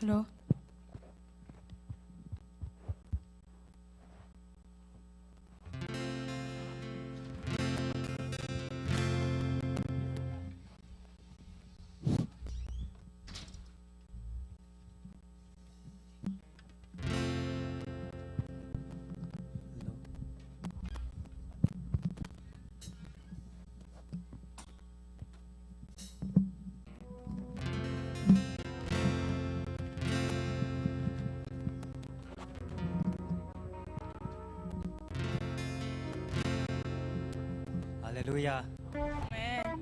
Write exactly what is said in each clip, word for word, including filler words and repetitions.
Hello. Halleluia. Amen.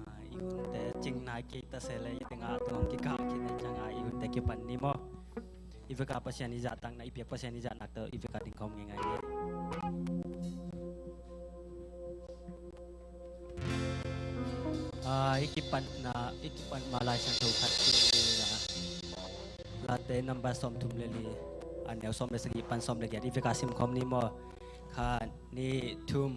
Ah, i hunte cing nai kei ta se le, i tengah tung hong kikah khin e ciangin i hunte kipan ni maw. I vekpi-a Pasian i zahtakna, i biak Pasian i zahtakna tawh i vekpi-a dingkhawm ngeingai ni. Ah, i kipatna, i kipat ma Lai Siangtho khat khin ni na. Late number sawmthum le li, a neu sawm le sagih pan sawm le giat, i vekpi-a simkhawm ni maw. Khat, nih, thum.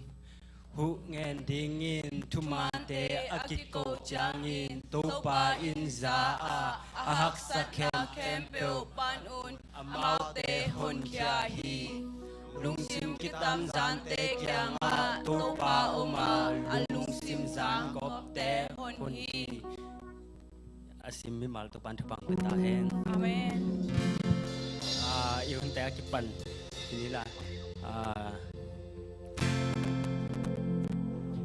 Huh ngen dingin thumaante a kikoh ciangin Topa in za a, a haksa khempeuh pan un amaute honkhia hi. Lungsim kitam zante kiangah Topa om a, a lungsim zan gawpte hon hi. A sim mimal Topa'n thupha pia ta hen. Amen. Ah, i hunte a kipan hi ni la. Ah,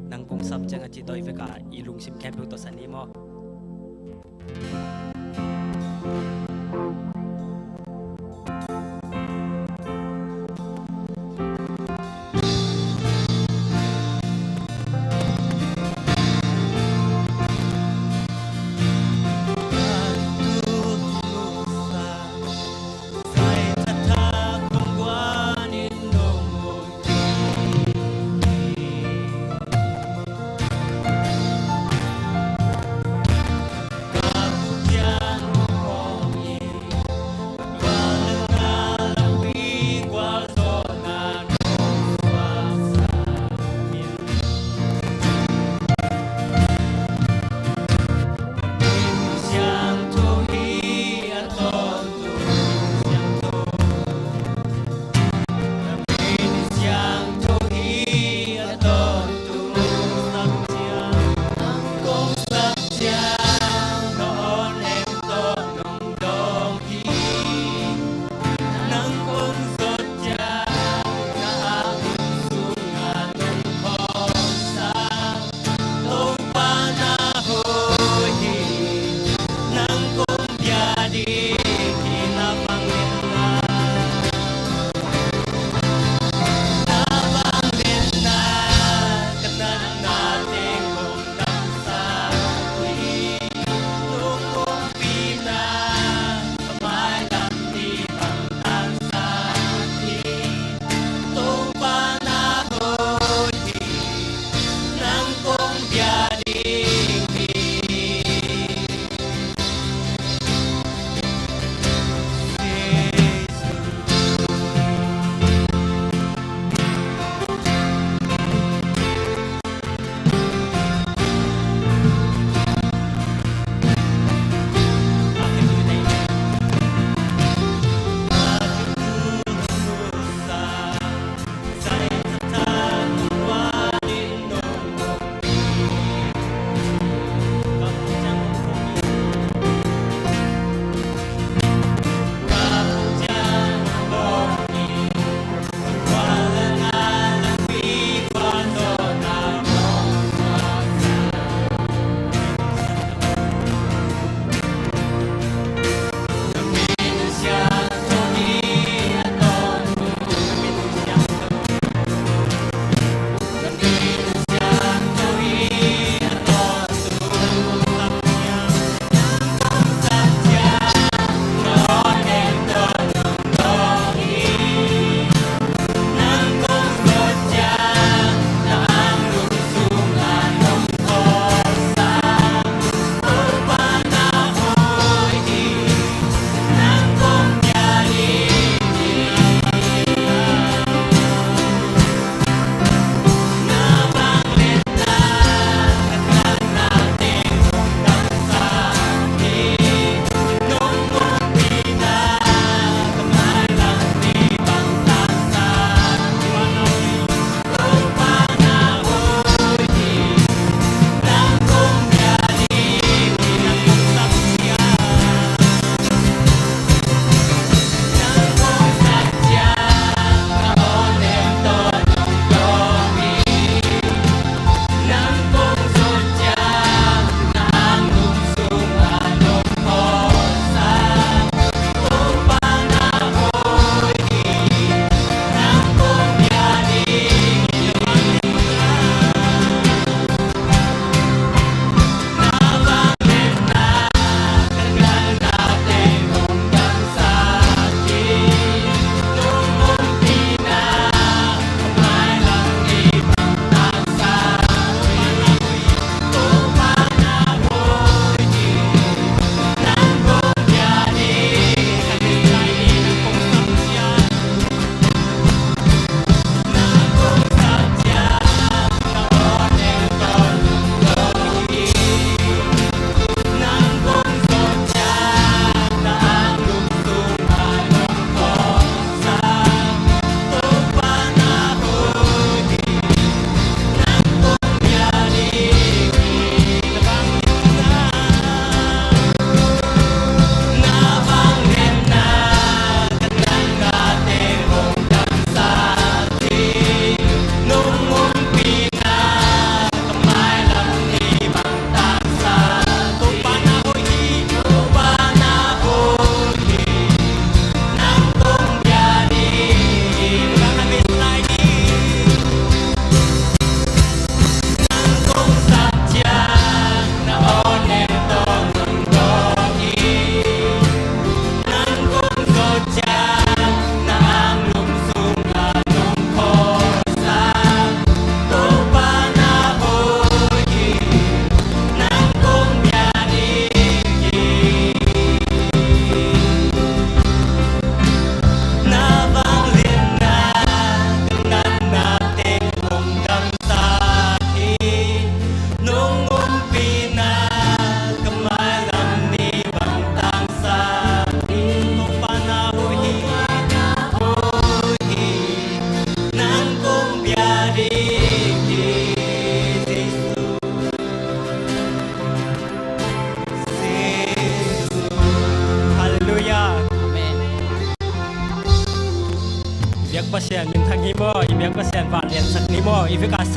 nang kong sap ciang a ci tawh i vekpi-a i lungsim khempeuh tawh sa ni maw.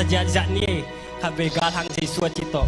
ziahziah ni ei. Khatvei galhang Jesu a cih tawh.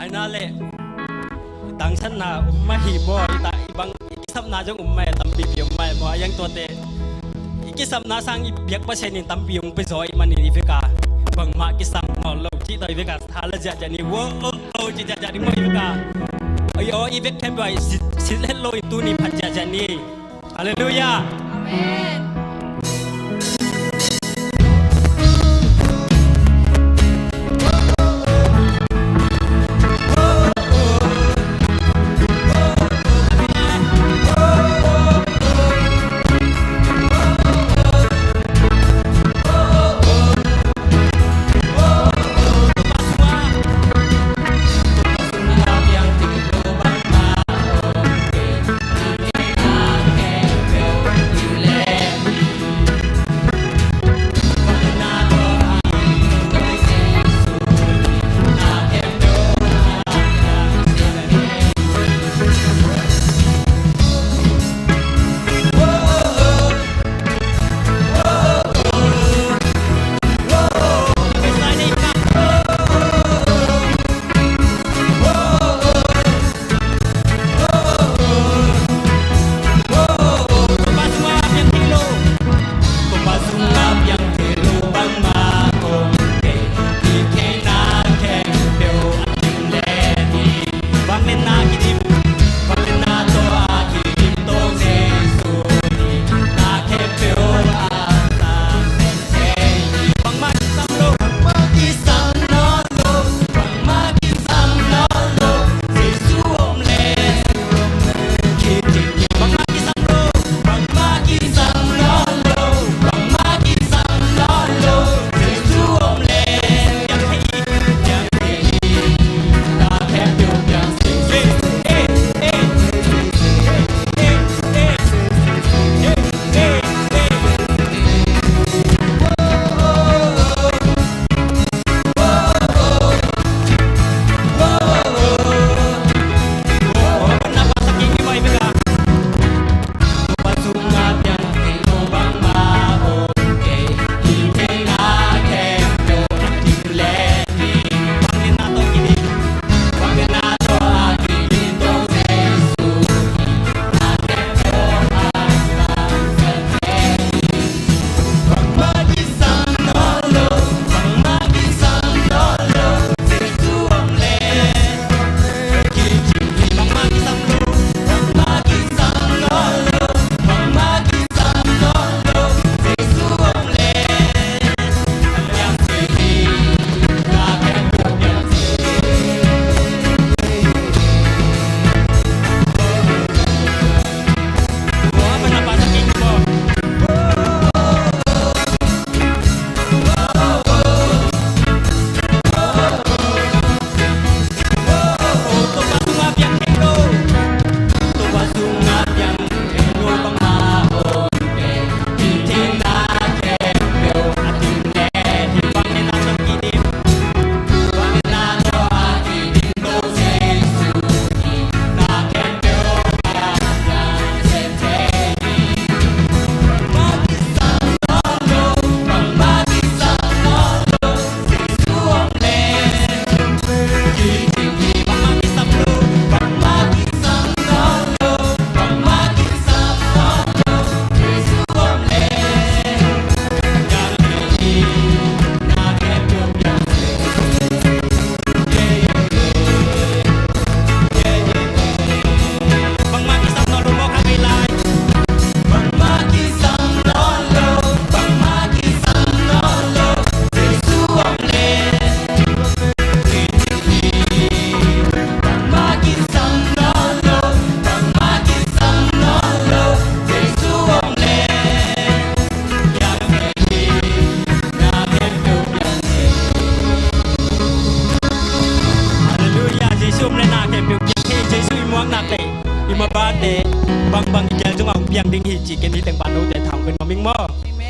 Aina le tangsatna um mah hi maw, i ta i bang i kisapna zong um mah e, tampipi um mah e maw, a yang tuate i kisapna sang i biak Pasian in tampi hong pia zaw i manin i veka bangmah kisam nawn lo cih tawh i veka tha la ziahziah ni, wo o o cih ziahziah ni maw i veka. Oi aw i vek khempeuh ah sit, sit het lo in tuni phat ziahziah ni. Halleluiah. Amen. Halleluiah. Jesu om le na khempeuh piang hi. Jesu i muak nak leh i mabate bangbang i gel zongah hong piang ding hi ci. Ken hi teng pah note thang pen mah ming maw. Amen.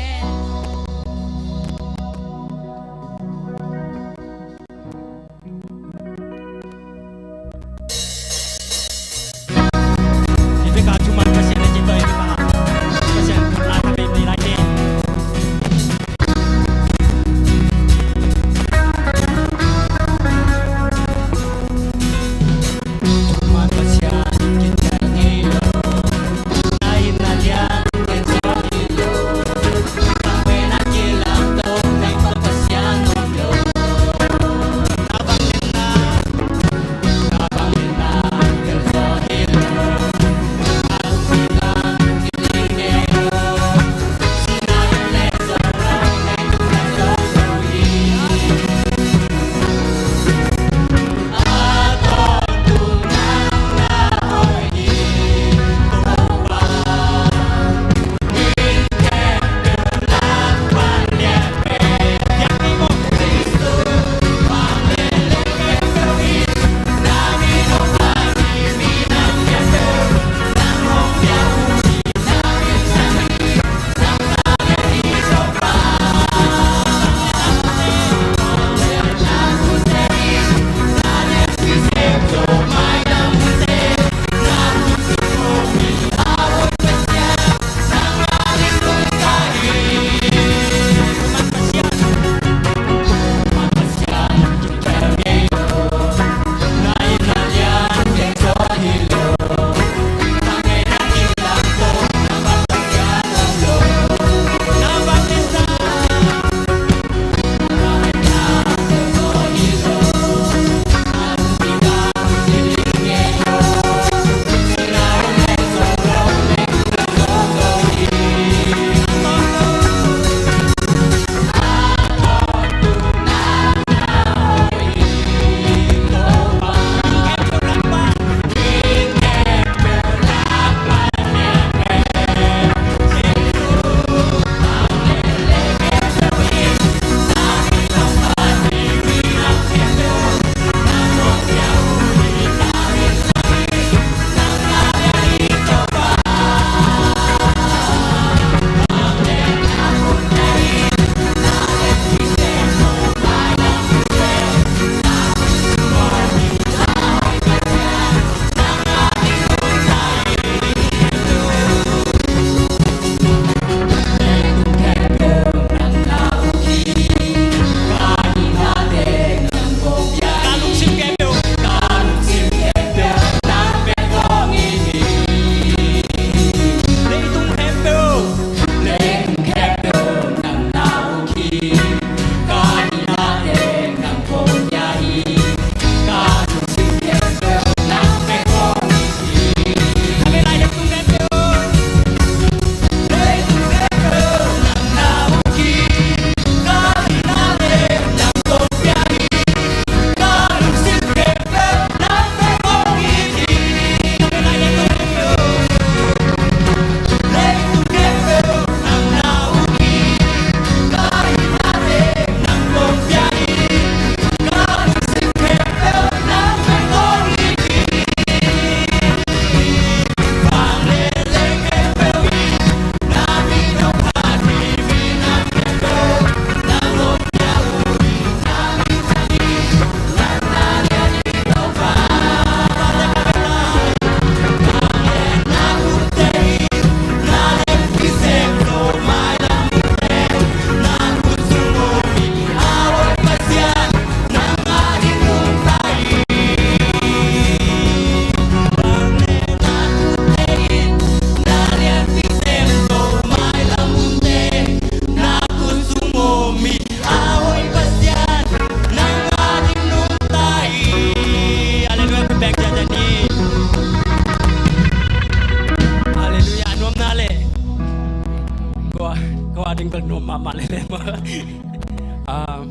Ah,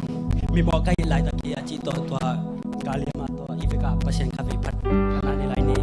mi mawh ka hih laitak hi a ci tawh tua Kali mah tawh i vekpi-a Pasian kha vei phat ka na ni lai ni.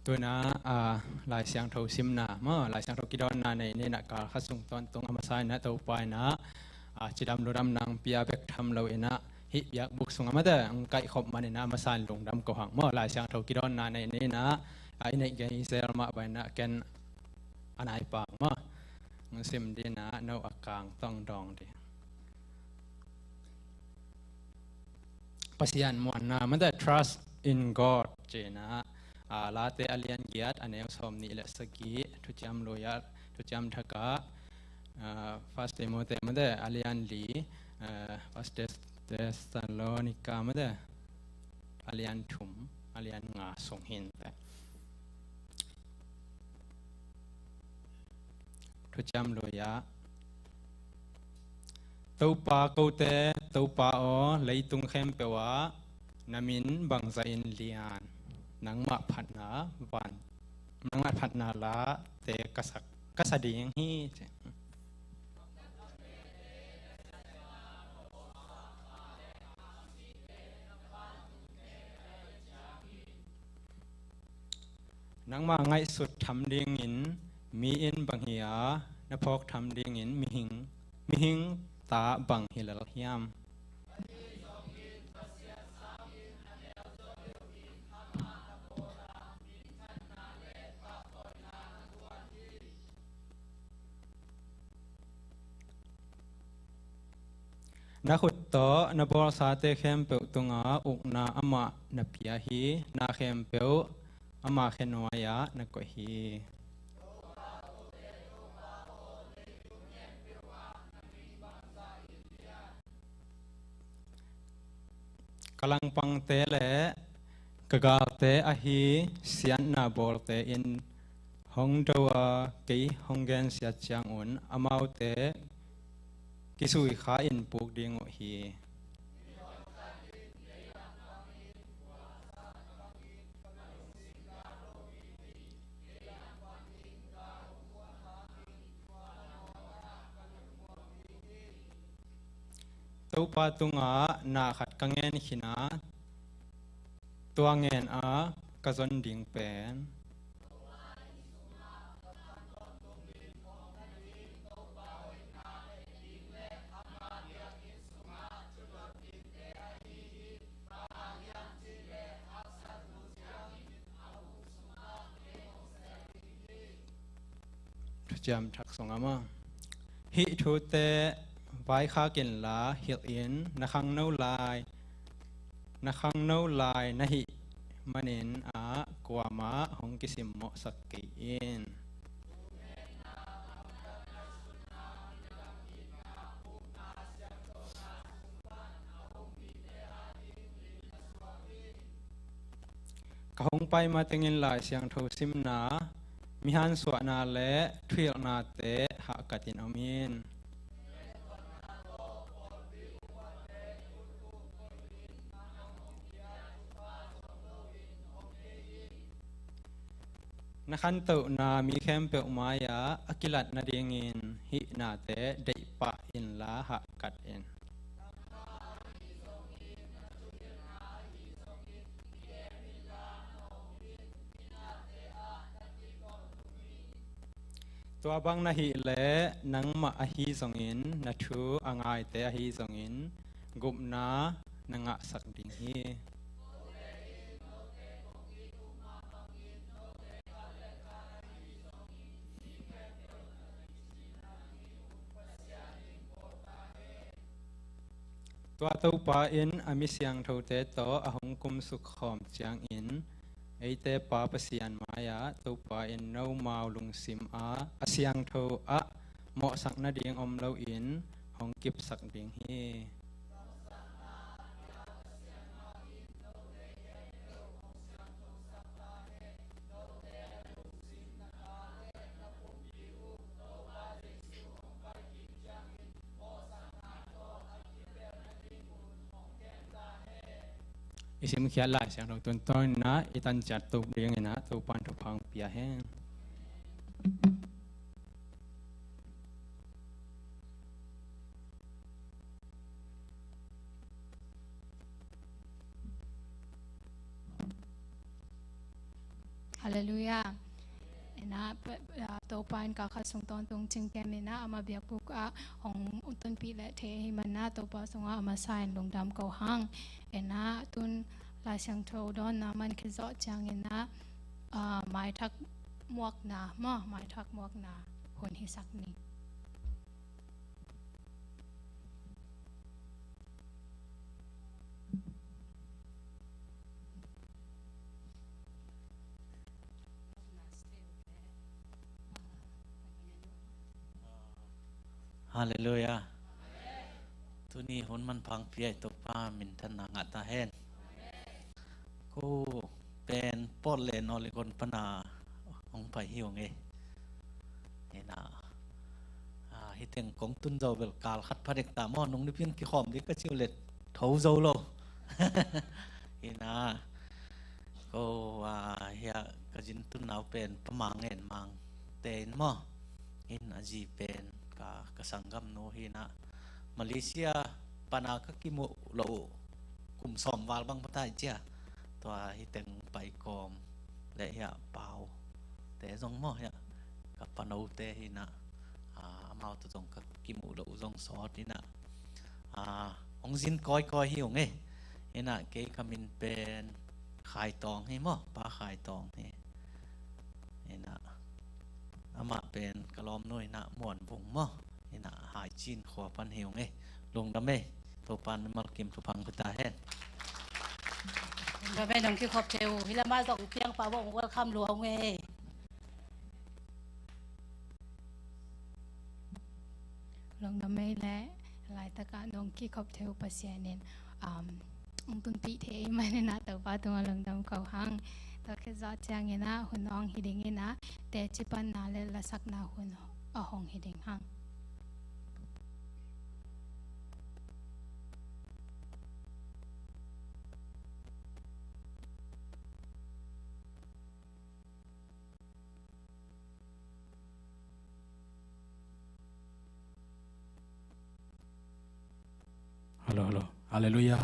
Tuna, ah, Lai Siangtho simna maw, Lai Siangtho kidawnna nei ni in ah, kal khat sung tawntung a masa in ah Topa in ah, ah, cidam ludam nang pia bek tham lo in ah, hih biakbuk sung a mate hong kaihkhop man in ah, a masa in lungdam ko hang maw. Lai Siangtho kidawnna nei ni in ah, ah, i neih gei zel mah bang in ah, ken a nai pak maw, hong sim ding in ah, no a kang tawh hong dawng ding. Pasian muanna mate, trust in God ci in ah, ah, Late a lian giat, a neu sawm nih le sagih, Thuciam Lui ah, Thuciam Thak ah, ah, First Timothy mate, a lian li, ah, First Thess-, Thessalonica mate, a lian thum, a lian nga sung hi inteh. Thuciam Lui ah, Topa kote Topa aw, leitung khempeuh ah na min bangzah in lian. Nangmah phatna van, nangmah phatna late ka sak, ka sa ding hi. Nangmah ngaihsut tham dingin mi in bang hi a, na phawk tham dingin mihing, mihing ta bang hi lel hiam? Na khut tawh na bawlsate khempeuh tungah ukna amah na pia hi. Na khempeuh ama khe nuai-ah na koih hi. Ka langpangte le ka galte ahi siatna bawlte in hong do a, kei hong gensiat ciangun amaute kizui kha in puk ding uh hi. Topa tungah na khat ka ngen khin a, tua ngen a ka zon ding pen. Thuciam Thak sungah maw, hih thute vaikhak inla hilh in, na khangno lai, na khangno lai na hih manin ah kuamah hong kisimmawhsak kei in. Ka hong pai matengin Lai Siangtho simna, mihansuahna le thuhilhnate hahkat in om in. Na khantohna mi khempeuh mai-ah a kilat nadingin hih nate deihpah inla hahkat in. Tua bang na hih leh nangmah ahi zongin, na thu a ngaite ahi zongin, gupna na ngahsak ding hi. Tua Topa in a mi siangthote tawh a hong kumsuk khawm ciangin, eite Pa Pasian mai-ah Topa in nomau lungsim a, a siangtho ah mawhsak nading om loin hong kipsak ding hi. I simkhiat Lai Siangtho tun tawn in ah i tan ciat tuk dingin ah Topa'n thupha hong pia hen. Halleluiah. Ina, Topa in kha khat sung tawntung cingkem ina, ama biakbuk ah hong tunpih leh thei ahih manin Topa sungah a masa in lungdam ko hang. Ina, tun Lai Siangtho dawnna man khit zawh ciangin ah, ah, maithak muakna maw, maithak muakna hun hisak ni. Halleluiah. Tuni hun manpha hong pia i Topa minthanna ngah ta hen. Ko pen Portland, Oregon pana hong pai hi ung e. Ina, ah, hih teng kong tun zo bel kal khat pha dek ta maw, nung nipi in kikhawm ding ka cih uh leh tho zo lo. Ina, ko, ah, hiah ka zin tun nau pen Pa Mang Ngen Mang te in maw. In a zi pen ka, ka sanggamnu hi ina, Malaysia pana ka kimuh loh uh kum sawm val bang pha ta hi cia. Tua hih teng pai kawm leh hiah Pau te zong maw, hiah ka panote hi ina, ah, amau tawh zong ka kimuh loh uh zong sawt ina, ah, hong zin kawikawi hi ung e. Ina, kei ka min pen Khai Tawng hi maw, Pa Khai Tawng hi. Ina, amah pen ka lawmnu ina, Muan Vung maw. Ina, Haicin khua pan hi ung e. Lungdam e. Topa in mimal kim thupha hong pia ta hen. Lungdam e, nong kikhop thei uh. Hih lamah zong piangpa bawng welcome lua ung e. Lungdam e leh, laitak ah nong kikhop thei uh Pasian in, um, hong tunpih thei ahih manin ah Topa tungah lungdam ko hang. Tua khit zawh ciangin ah hun hong hi ding ina, teci panna leh lasakna hun a hong hi ding hang. Hallo, hallo. Halleluiah.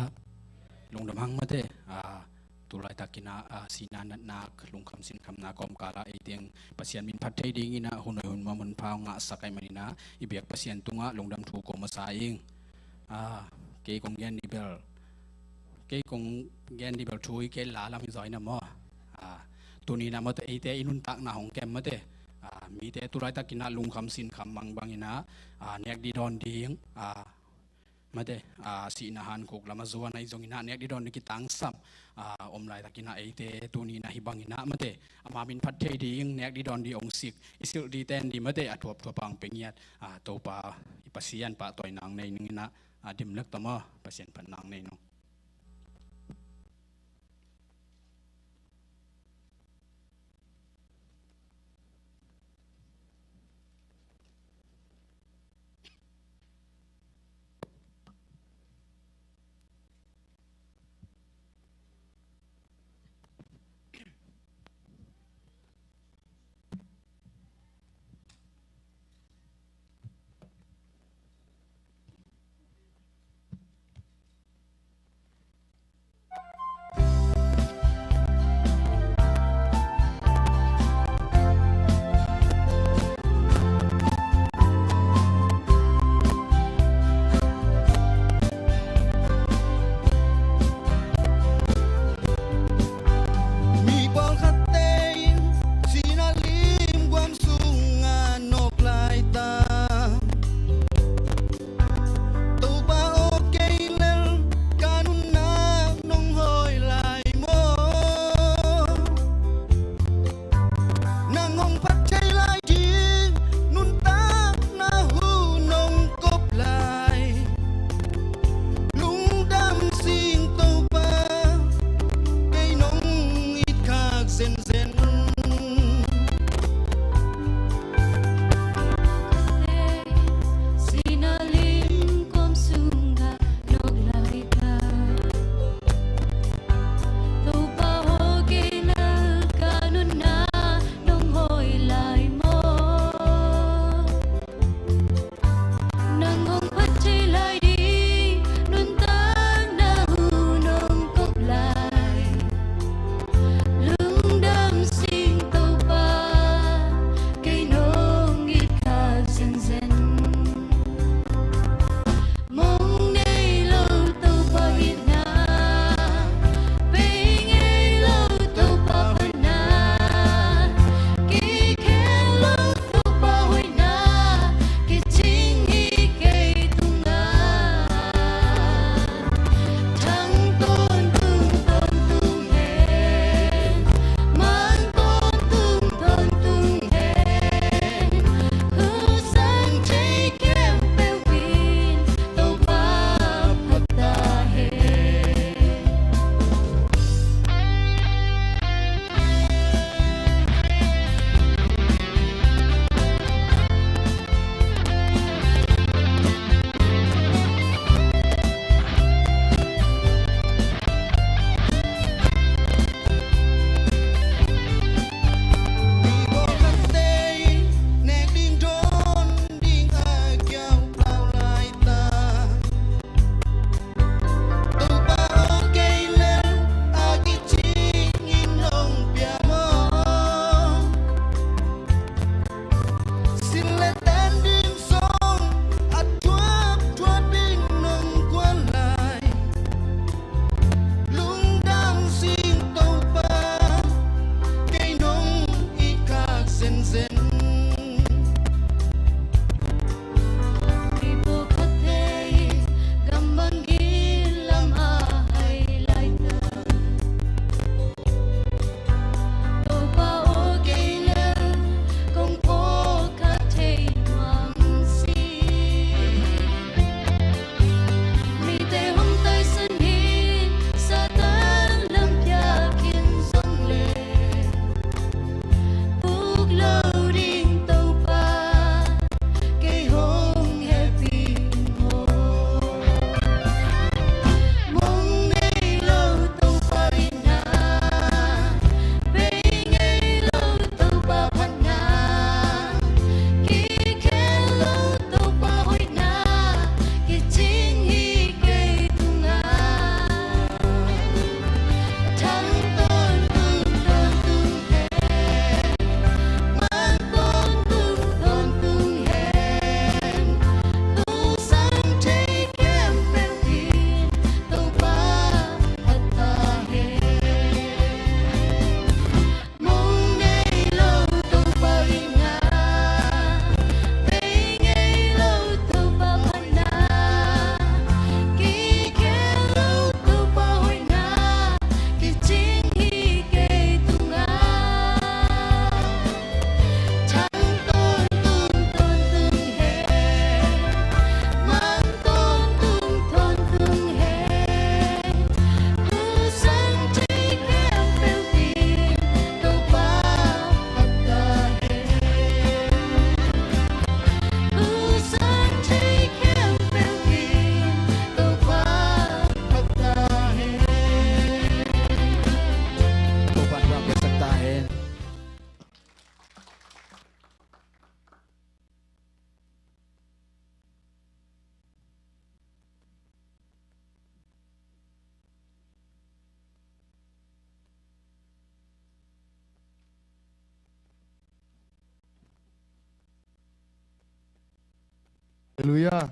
Lungdam hang mate. Ah, tu laitakin ah, ah, sihna natna, lungkham sinkhamna kawmkal ah ei teng Pasian min phat thei dingin ah hun hoih hun muang hun pha hong ngahsak ahih manin ah i biak Pasian tungah lungdam thu ko masa ing. Ah, kei kong gen ni bel, kei kong gen ni bel thu hi kei, la lam hi zaw ina maw. Ah, tuni in ah mate eite i nuntakna hong kem mate. Ah, mite tu laitakin ah lungkham sinkham mangbang ina, ah, nek dih dawn ding, ah, mate, ah, sihna hankhuk lam a zuan ahi zongin ah nek dih dawn ding kitangsam, ah, om laitakin ah eite tuni in ah hih bangin ah mate, ama min phat thei ding, nek dih dawn ding hong sik, i silh ding ten ding mate, a thuapthuap hong pia ngiat, ah, Topa i Pasian pahtawi nang nei ning ina, ah, dim lek ta maw, Pasian phat nang nei nung. Halleluiah.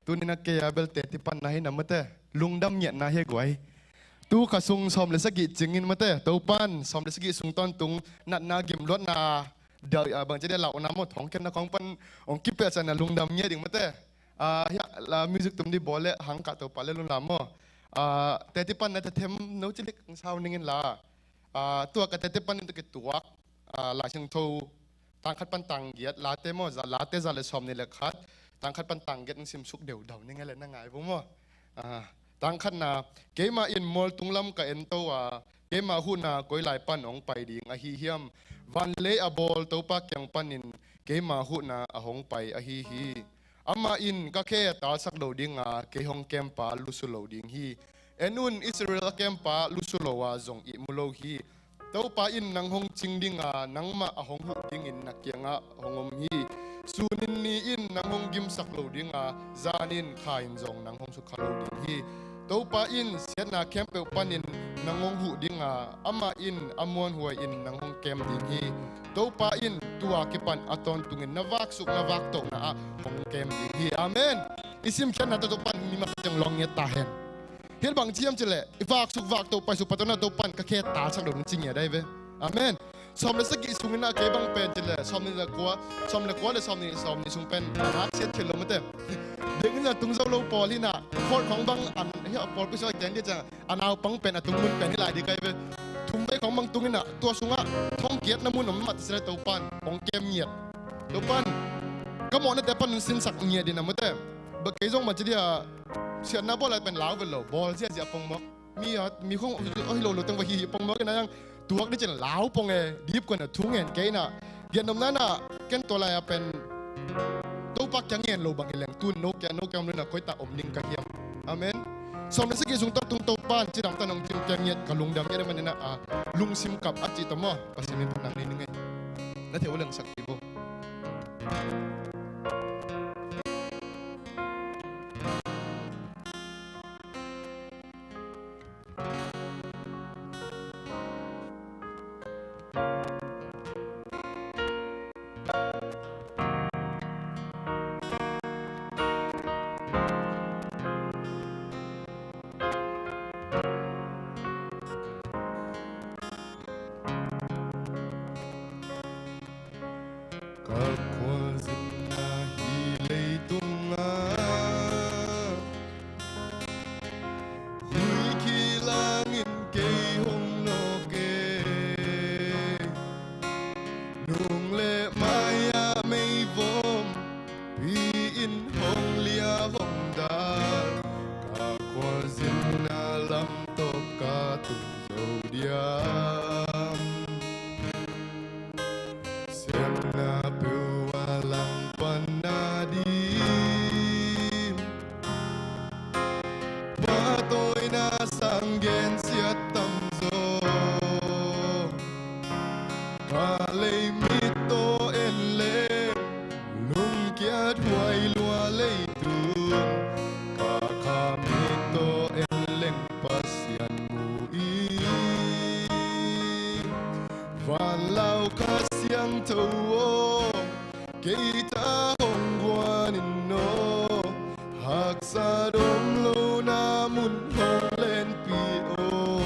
Tuni-in a kei a bel teci panna hi na mate. Lungdam ngiatna hi a guai. Tu kha sung sawm le sagih cingin mate, Topan sawm le sagih sung tawntung natna gimluatna, bangci dia launa maw, thongkhiatna khawng pan hong kipelh ciangin lungdam ngiat ding mate. Hiah music tum dih bawl le hangkah Topa le lungdam maw. Teci panna teci them no cilik hong sau ning inla. Tua ka teci panin tawh kituak Lai Siangtho tang khat pan tang giat, Late maw, Late za le sawmnih le khat, tang khat pan tang giat hong simsuk deudau ning e le na ngai vo maw. Tang khatna, keimah in mualtung lam ka ento a, keima huhna koi lai pan hong pai ding ahi hiam? Van le lei a bawl Topa kiang panin keima huhna a hong pai ahi hi. Amah in ka khe talsak lo ding a, kei hong kempa lusu lo ding hi. En un, Israel a kempa lusu lo a zong ihmu lo hi. Topa in nang hong cing ding a, nangmah a hong huh dingin na kiangah hong om hi. Sun in ni in nang hong gimsak lo ding a, zan in kha in zong nang hong sukha lo ding hi. Topa in siatna khempeuh panin nang hong huh ding a, amah in a muanhuai in nang hong kem ding hi. Topa in tua kipan a tawntungin na vaksuk na vaktohna ah hong kem ding hi. Amen. I simkhiatna tawh Topa in mi mah ciang lawng ngiat ta hen. Hih bang ci hiam cih leh i vaksuk vaktoh paisuk patona Topa in ka khe talsak lo ding ci ngiat ahi ve. Amen. Sawm le sagih sungin a kei bang pen cih leh sawmnih le kua, sawm le kua le sawmnih, sawmnih sung pen a haksiat thil lo mate. Biakinn a tung zo lo pawl hi na, khawlkhawng bang an hiah pawl pisa a gen dia ciang a naupang pen a tung mun pen hi lai ding kai ve. Thumvei khawng bang tung hi na, tua sungah thongkiatna mun om mah ta sile Topan hong kem ngiat. Topan ka mawhnate pan hong sinsak ngiat ding a mate. Ba kei zong ma ci dia siatna bawl lai pen lau ve lo, bawl ziahziah pongmawk. Mi a mi khong ahi lo lo teng va hi hi pongmawk in a yang tuak dih cin lau pong e, dip kuan a thu ngen kei na. Giatnopna in a ken tua lai a pen Topa kiang ngen lo bang hi leng tun no kia no kia om lo in a koi ta om ding ka hiam. Amen. Sawm le sagih sung tawh tung Topa in cidam ta nong cim kiang ngiat ka lungdam ngiat a man in a lungsim kap a cih tawh maw. Pasian min phat nang nei ning e. Na thei uh leng sak kei bo. Ka khualzinna hi leitungah huih khilangin kei hong nawk e. Nung le mai-ah meivom pi-in hong lia hong dal, ka khualzinna lam tawh ka tung zo diam. Siamna peuh a langpanna dim, pahtawina sang gensiat tamzaw. Ka leimit tawh en leng lungkiat huai lua leitun, ka khamit tawh en leng Pasian mu in. Van Lau Kha Siangtho aw, kei ta hong guan in aw, haksat om lo na mun hong lenpih aw.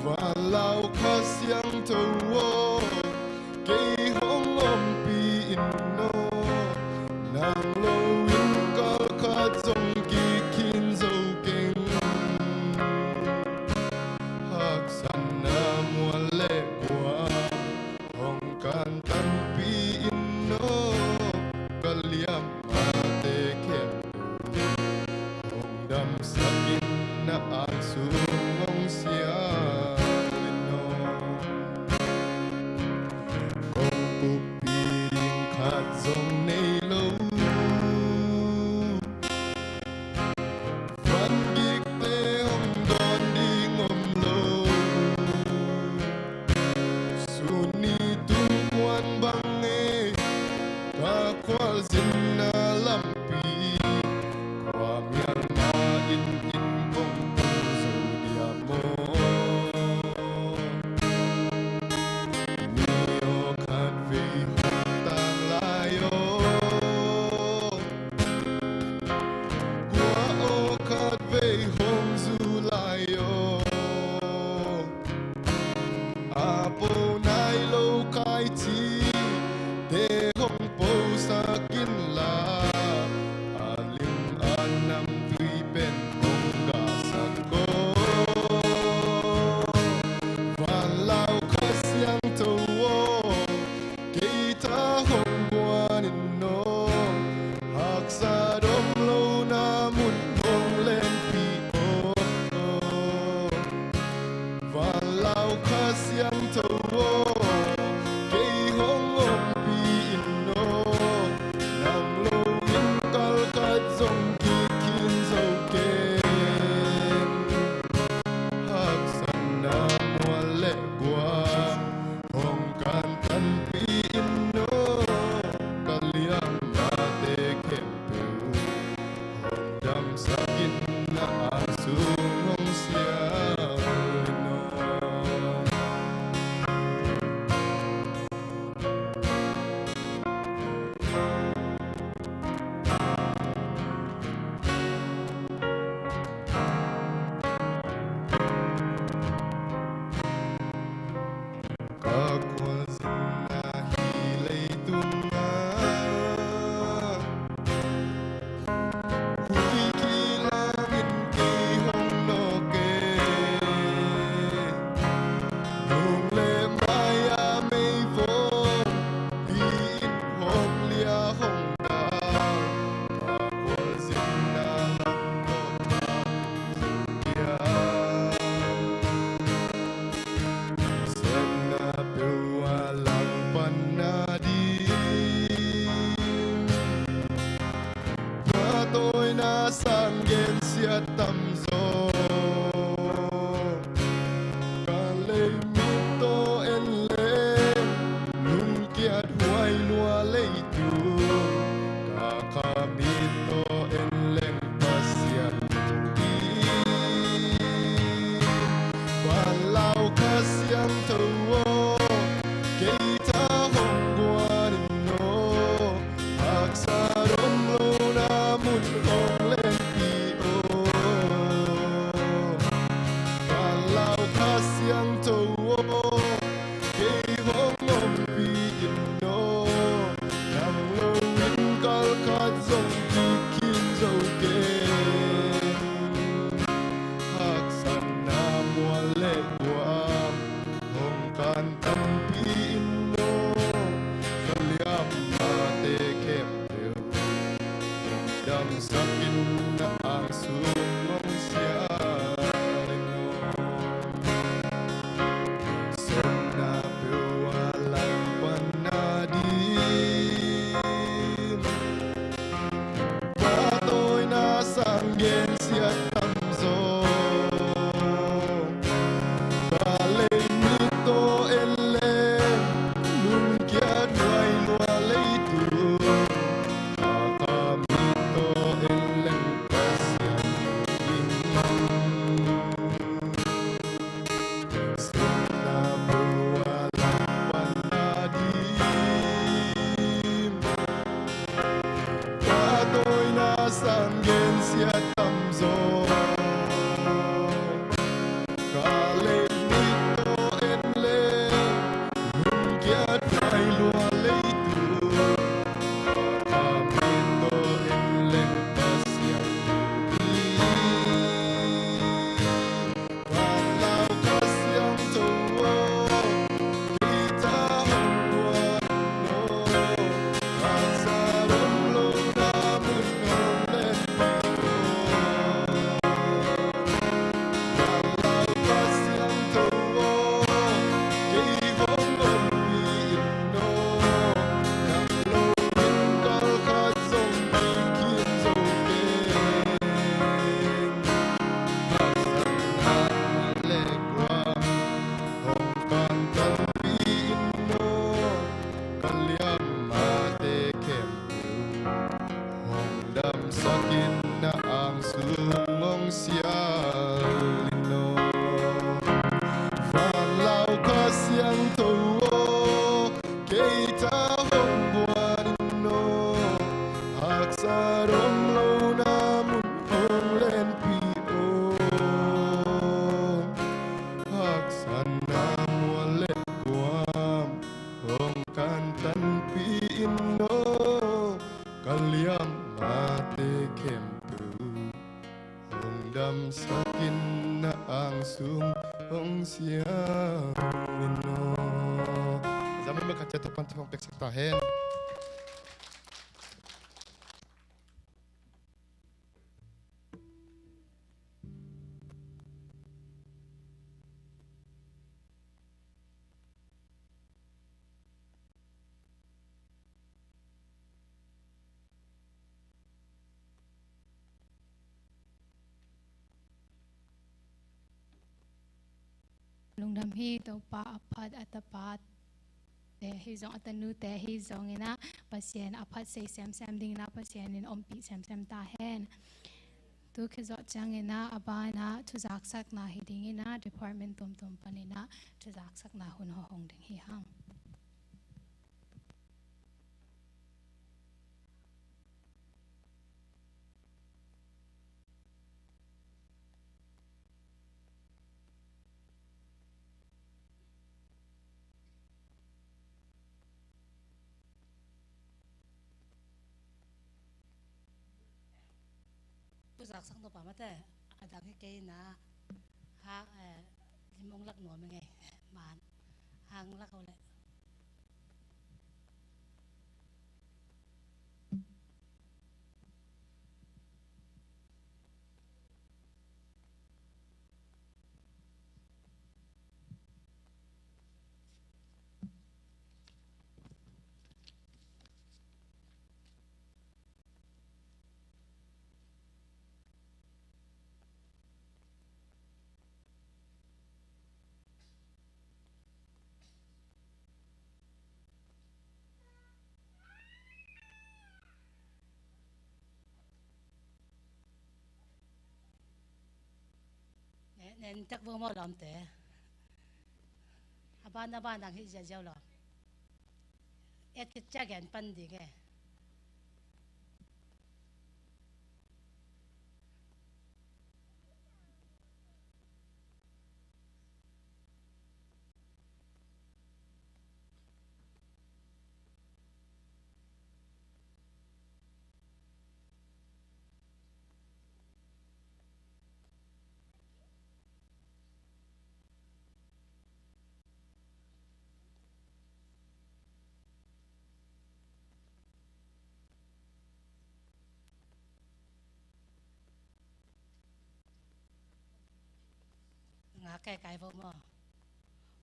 Van Lau Kha Siangtho aw, kei hong ompih in aw, nang lo in kal khat zong kik khin zo keng. Haksatna mual le gual hong kantanpih in aw, ka liamate khempeuh hong damsak in, na an sung hong siam in aw. Ka khualzinna hih leitungah khuikilangin kei hong nawk e. Nung le mai-a meivawng hi-in hong lia hong dal, ka khualzinna lam tawh ka hong zong pia. Sepna peuh a langpanna ding pahtawina sang gensiat tamzaw, ka leimit tawh en leng lungkiat huai lua leitung, ka khamit tawh en leng Pasian lungkim. Vanlau Kha Siangtho aw, kei tha hong guan in aw, haksat om lohna mun hong lenpih aw. Vanlau Kha Siangtho aw, kei hong ompih in aw, nang lo in kal khat zong kik khin zo keng. Haksatna mual le guam hong kantanpih in aw, ka liammate khempeuh hong damsak in, na angsung hong sial in aw. Sepna peuh a langpanna ding pahtawina sang gensiat tamzaw, ka leimit tawh en leng lungkiat huai lua leitung, ka khamit tawh en leng Pasian lungkim. Sepna peuh a langpanna ding pahtawina sang gensiat tamzaw, ka leimit tawh en leng lungkiat huai lua leitung, ka khamit tawh en leng Pasian lungkim. Vanlau Kha Siangtho aw, kei tha hong guan in aw, haksat om lohna mun hong lenpih aw. Vanlau Kha Siangtho aw, kei hong ompih in aw, nang lo in kal khat zong kik khin zo keng. Haksatna mual le guam hong kantanpih in aw, ka liammate khempeuh hong damsak in, na angsung hong sial in aw. Vanlau Kha Siangtho aw, kei tha hong guan in aw, haksat om lohna mun hong lenpih aw. Haksatna mual le guam hong kantanpih in aw, ka liammate khempeuh hong damsak in, na angsung hong sial in aw. Zami makhat ciat Topa'n thu hong piaksak ta hen. Lungdam hi. Topa a phat a tapate hi zong, a tanute hi zongin ah, Pasian a phat sei semsem dingin ah Pasian in ompih semsem ta hen. Tu khit zawh ciangin ah a banah thuzaksakna hi dingin ah department tuamtuam panin ah thuzaksakna hun hong ding hi hang. Taksak nupa mate, a dang hi kei na, ha, eh, lim ong lak nuam e ngei, man, hang lak o le. Ne, nen tak vo maw lawmte. A ban a ban dang hih ziahziau lawm. Et khit ciang gen pan ding e. Nga kai kai vo maw.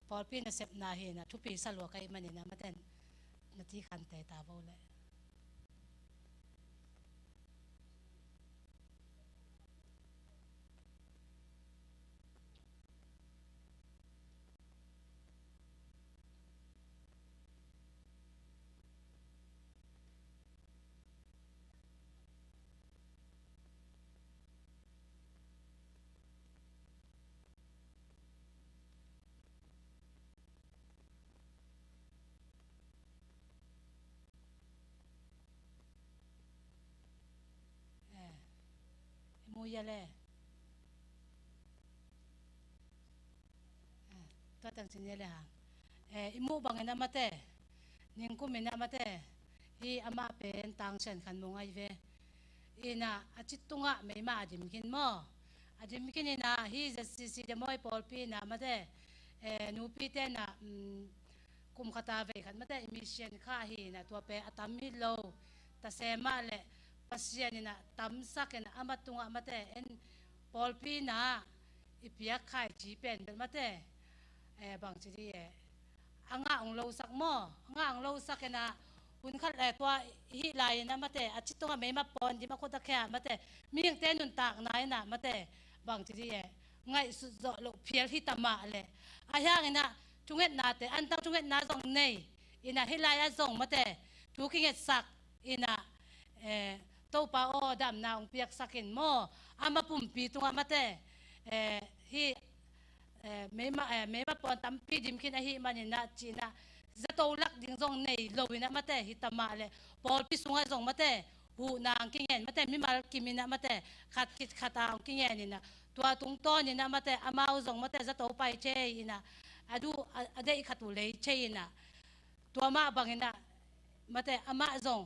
Pawlpi nasepna hi na thupi sa lua kai manin a maten na ti khan te ta vo le. Eh, i mu ia le. Eh, tua tang sin ia le hang. Eh, i mu bangin a mate. Ningkum in a mate. Hi amah pen tangsian khan mu ngai ve. Ina a cit tungah meima a dim khin maw. A dim khin ina hi Z C C de mawi pawlpi ina mate. Eh, nupi te ina, mm, kum khata vei khat mate i mission kha hi ina tua pen a tam hi lo. Tasema le Pasian ina tamsak ina ama tungah mate en pawlpi ina i piak khai ci pen bel mate. Eh, bang ci di eh. A ngah ong losak maw? A ngah ong losak ina hun khat le tua hih lai ina mate a cit tungah meima pawn dim a khut a khia mate. Mihingte nuntakna ina mate. Bang ci di eh. Ngaihsut zawh loh phial hi ta mah le. A hiang ina thungetnate, antang thungetna zong nei. Ina hih lai a zong mate. Thu kingetsak ina, eh, Topa aw damna ong piaksak in maw. Ama pumpi tungah mate. Eh, hi, eh, meima, eh, meima pawn tampi dim khin ahih manin a ci ina zato lak ding zong nei lo ina mate. Hi ta mah le. Pawlpi sungah zong mate. Huhna ang kingen mate, mimal kim ina mate, khat khit khat a ang kingen ina, tua tungtawn ina mate, amau zong mate, zato pai thei ina, a duh, a, a deih khat uh lei thei ina, tua mah bang ina, mate, amah zong,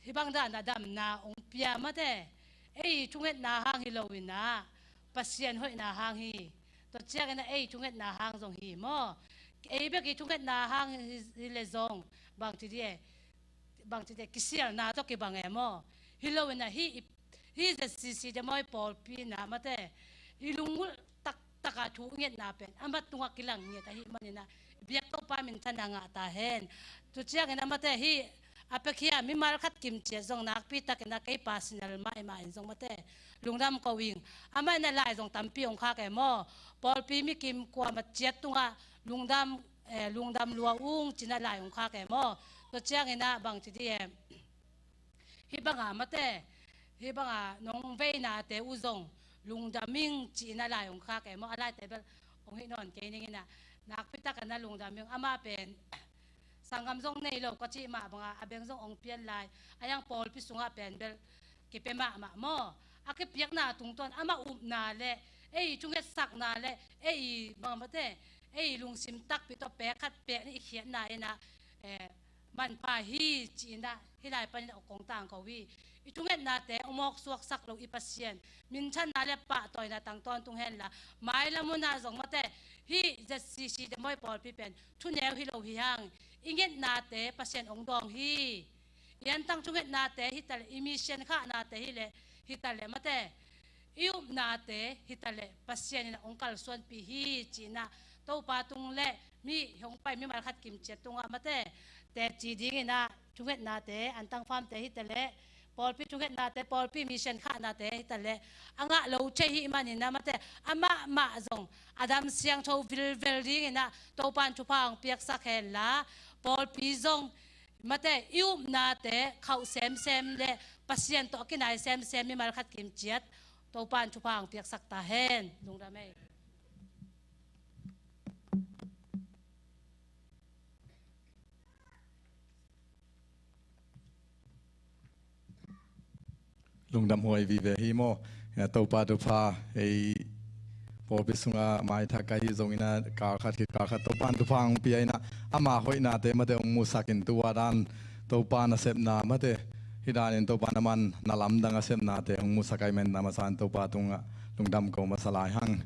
hih bang dan a damna ong pia mate, ei thungetna hang hi lo ina, Pasian hoihna hang hi, tua ciang ina ei thungetna hang zong hi maw, ei bek i thungetna hang hi, hi le zong, bang ci di e, bang ci te kisialna tawh kibang e maw? Hi lo ina hi, hi Z C C de mawi pawlpi ina mate. I lunggulh taktak a thu ngetna pen ama tungah kilang nget ahih manin a biak Topa minthanna ngah ta hen. Tu ciangin a mate hi a pekhia mimal khat kim ciat zong nakpi takin a kei personal mah i mah in zong mate lungdam ko ing. Amah ina lai zong tampi ong khak e maw? Pawlpi mi kim kuamah ciat tungah lungdam eh, lungdam lua ung ci ina lai ong khak e maw? Tua ciangin a bang ci di e. Hih banga mate, hih banga nong veinate uh zong lungdam ing ci ina lai ong khak e maw? A laite bel ong hih nawn kei ning ina nakpi takin a lungdam ing. Amah pen sanggam zong nei lo ka cih mah banga a beng zong ong pian lai. A hiang pawlpi sungah pen bel kipia mahmah maw? A kipiakna tungtawn amah upna le ei thungetsakna le ei bang mate ei lungsim takpi tawh pek khat pek nih i khiatna ina, eh, manpha hi ci ina hih lai panin a kong tang ko hi. i thungetnate hong mawksuaksak lo i Pasian minthanna le pahtawina tang tawntung henla, mailam hunah zong mate, hih Z C C te mawi pawlpi pen thuneu hi lo hi hang. I ngetnate Pasian hong dawng hi. I antang thungetnate hi taleh, i mission khahnate hi leh, hi taleh mate, i upnate hi taleh, Pasian in ah hong kalsuanpih hi ci-in ah, Topa tung le mi hong pai mimal khat kimciat tungah mate, teci dingin ah thungetnate, antang famte hi taleh, pawlpi thungetnate, pawlpi mission khahnate hi taleh, a ngah lo thei hi manin ah mate, amah mah zong a dam siangtho vilvel dingin ah Topa in thupha hong piaksak henla, pawlpi zong mate, i upnate khauh semsem le Pasian tawh a kinai semsem mimal khat kimciat Topa in thupha hong piaksak ta hen. Lungdam ei. Lungdam huai vive hi maw. Ina Topa thupha, ei pawlpi sungah maithak ka hi zongin ah, kal khat khit kal khat Topa in thupha hong pia in ah, ama hoihnate mate hong musak in, tua dan Topa nasepna mate, hih danin Topa in aman na lamdang a sepnate hong musak ahih manin, a masa in Topa tungah lungdam ko masa lai hang.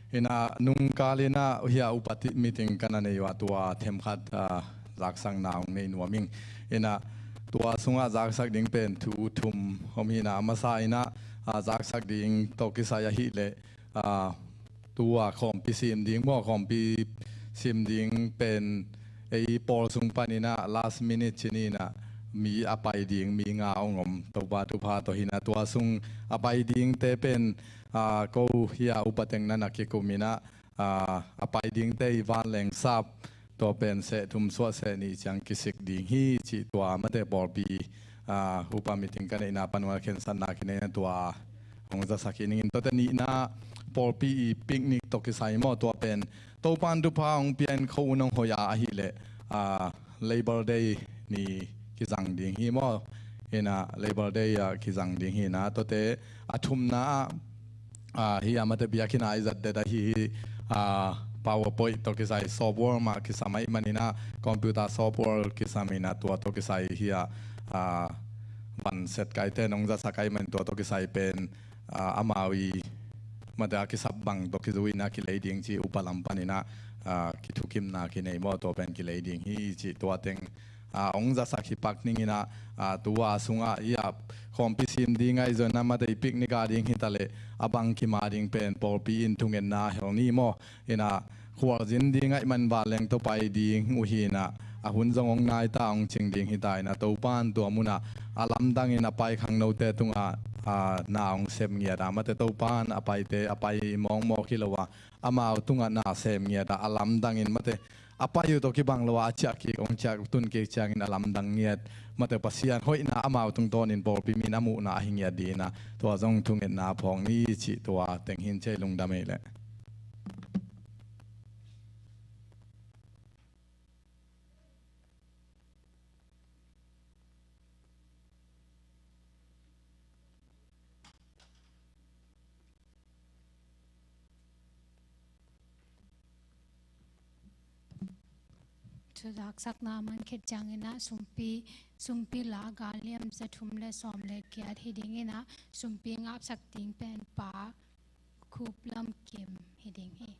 Ina nungkal in ah hih a upati meeting ka na nei uh a, tua themkhat, ah, zaksakna hong nei nuam ing. Ina tua sungah zaksak ding pen thu thum om hi in ah, a masa in ah, ah, zaksak ding tawh kisai ahih leh, ah, tua khawmpi sim ding maw, khawmpi sim ding pen ei pawl sung panin ah last minute ci ni in ah mi a pai ding mi nga hong om, Topa thupha tawh hi in ah, tua sung a pai dingte pen, ah, ko hih a upateng na na kikum in ah, ah, a pai dingte i vanleng sap, tua pen seh thum suah seh nih ciang kisik ding hi cih tua mate pawlpi, ah, upa meeting ka neihna panin a khensatna kinei in ah tua hong zasak hi ning. Tuate nihna pawlpi i picnic tawh kisai maw, tua pen Topa in thupha hong pia in kho un hong hoih a ahih leh, ah, Labor Day ni kizang ding hi maw. Ina Labor Day ah kizang ding hi in ah, tuate a thumna ah, ah, hih a mate biakinn ah i zat det ahi hi, ah, PowerPoint tawh kisai software mah kisam ahih manin ah, computer software kisam in ah, tua tawh kisai hih a, ah, van set kaite in hong zasak ahih manin tua tawh kisai pen, ah, amau i mate a kisap bang tawh kizui in ah kilei ding ci upa lam panin ah, ah, kithukimna kinei maw, tua pen kilei ding hi cih tua teng, ah, hong zasak hi pak ning in ah, ah, tua sungah hih a khawmpi sim ding ahi zongin ah mate i picnic a ding hi taleh, a bang kim a ding pen pawlpi in thungetna hel ni maw. Ina khualzin ding ahih man vanleng tawh pai ding uh hi in ah, a hun zong hong nai ta, hong cing ding hi ta in ah, Topa in tua munah a lamdang in a pai khangnote tungah, ah, na hong sem ngiat a mate, Topa in a paite a pai mawkmawk hi lo a, amau tungah na sem ngiat a, a lamdang in mate, a pai uh tawh kibang lo a, a ciah kik hong ciah tun kik ciangin a lamdang ngiat mate, Pasian hoihna amau tungtawnin pawlpi mi in a muhna ahi ngiat dingin ah, tua zong thungetna phawk ni cih tua teng hi in, ci ei, lungdam ei leh. Thuzaksakna man khit ciangin ah sumpi, sumpi la galliam za thum le sawm le giat hi dingin ah, sumpi ngapsak ding pen Pa Khup Lam Kim hi ding hi.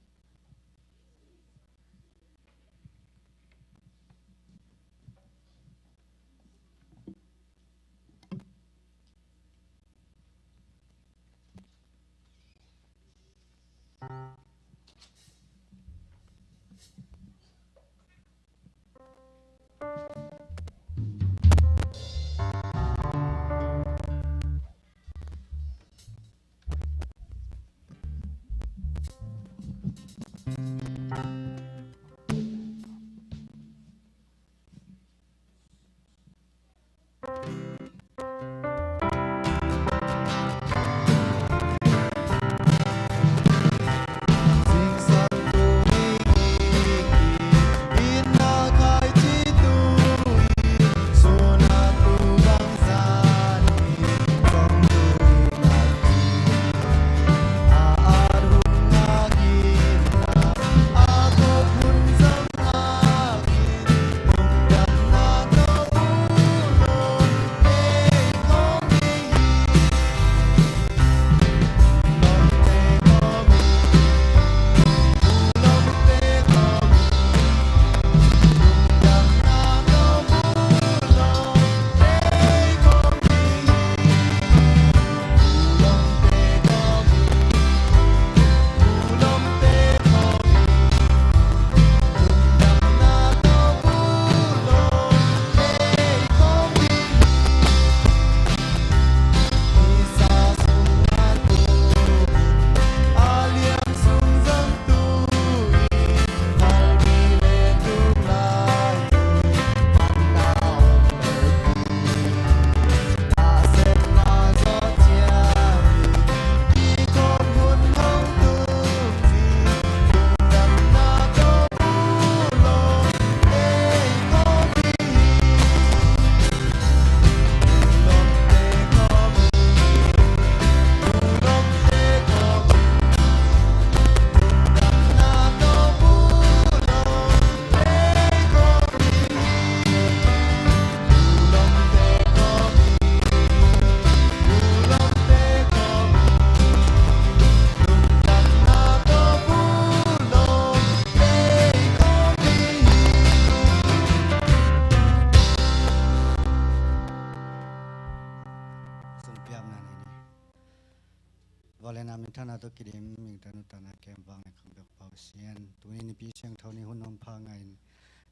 Thana tawh kidim, mingthan utana kem vang le khang bek Pasian. Tuni nipi siangtho ni hun om pha ngai in,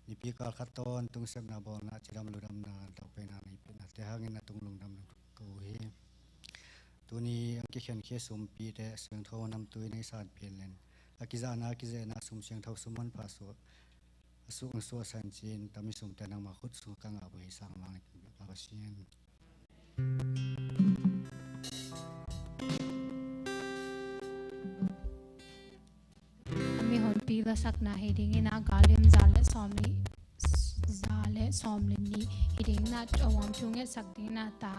nipi kal khat tawntung sepna bawlna, cidam ludamna, daupaina nei pen a te hangin a tung lungdam lo ko hi. Tuni ang kikhen khia sumpi te siangtho namtui nei san pian len, a kizahna a kizehna sum siangtho sum manpha suah a suk ang suah san cin tami sumte nangma khut sung ka ngah buai sang vang le khang bek Pasian. Mihonpi lasakna hi dingin a galim za le sawm li, za le sawm li ni hi dingin a tawm thu ngetsak dingin a ta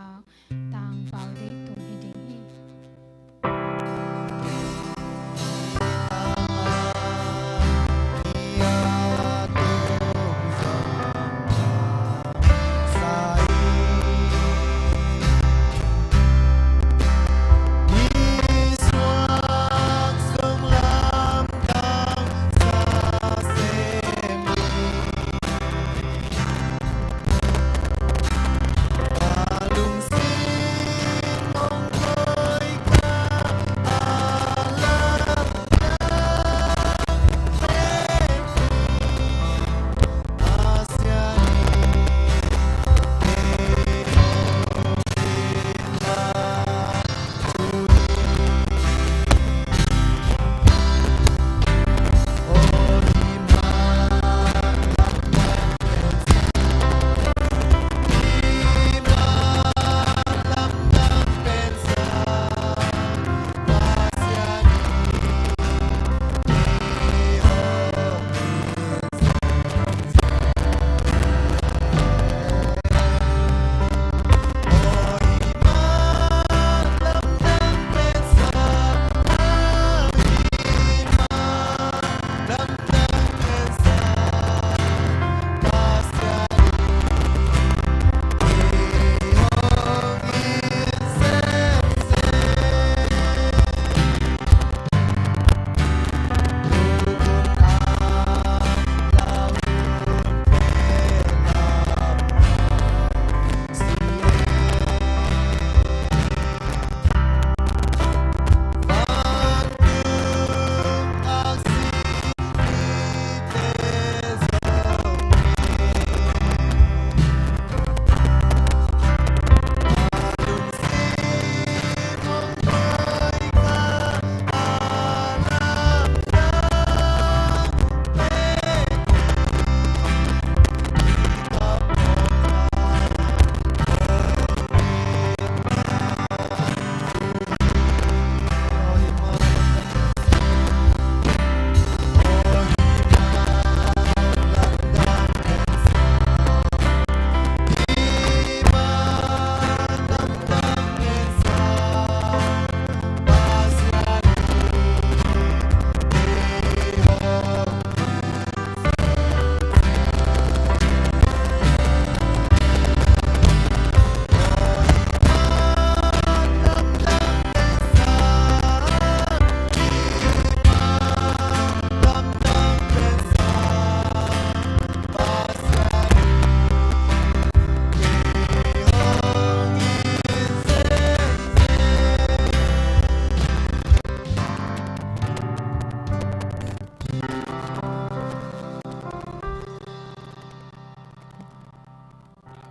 tangval dei tung hi ding hi.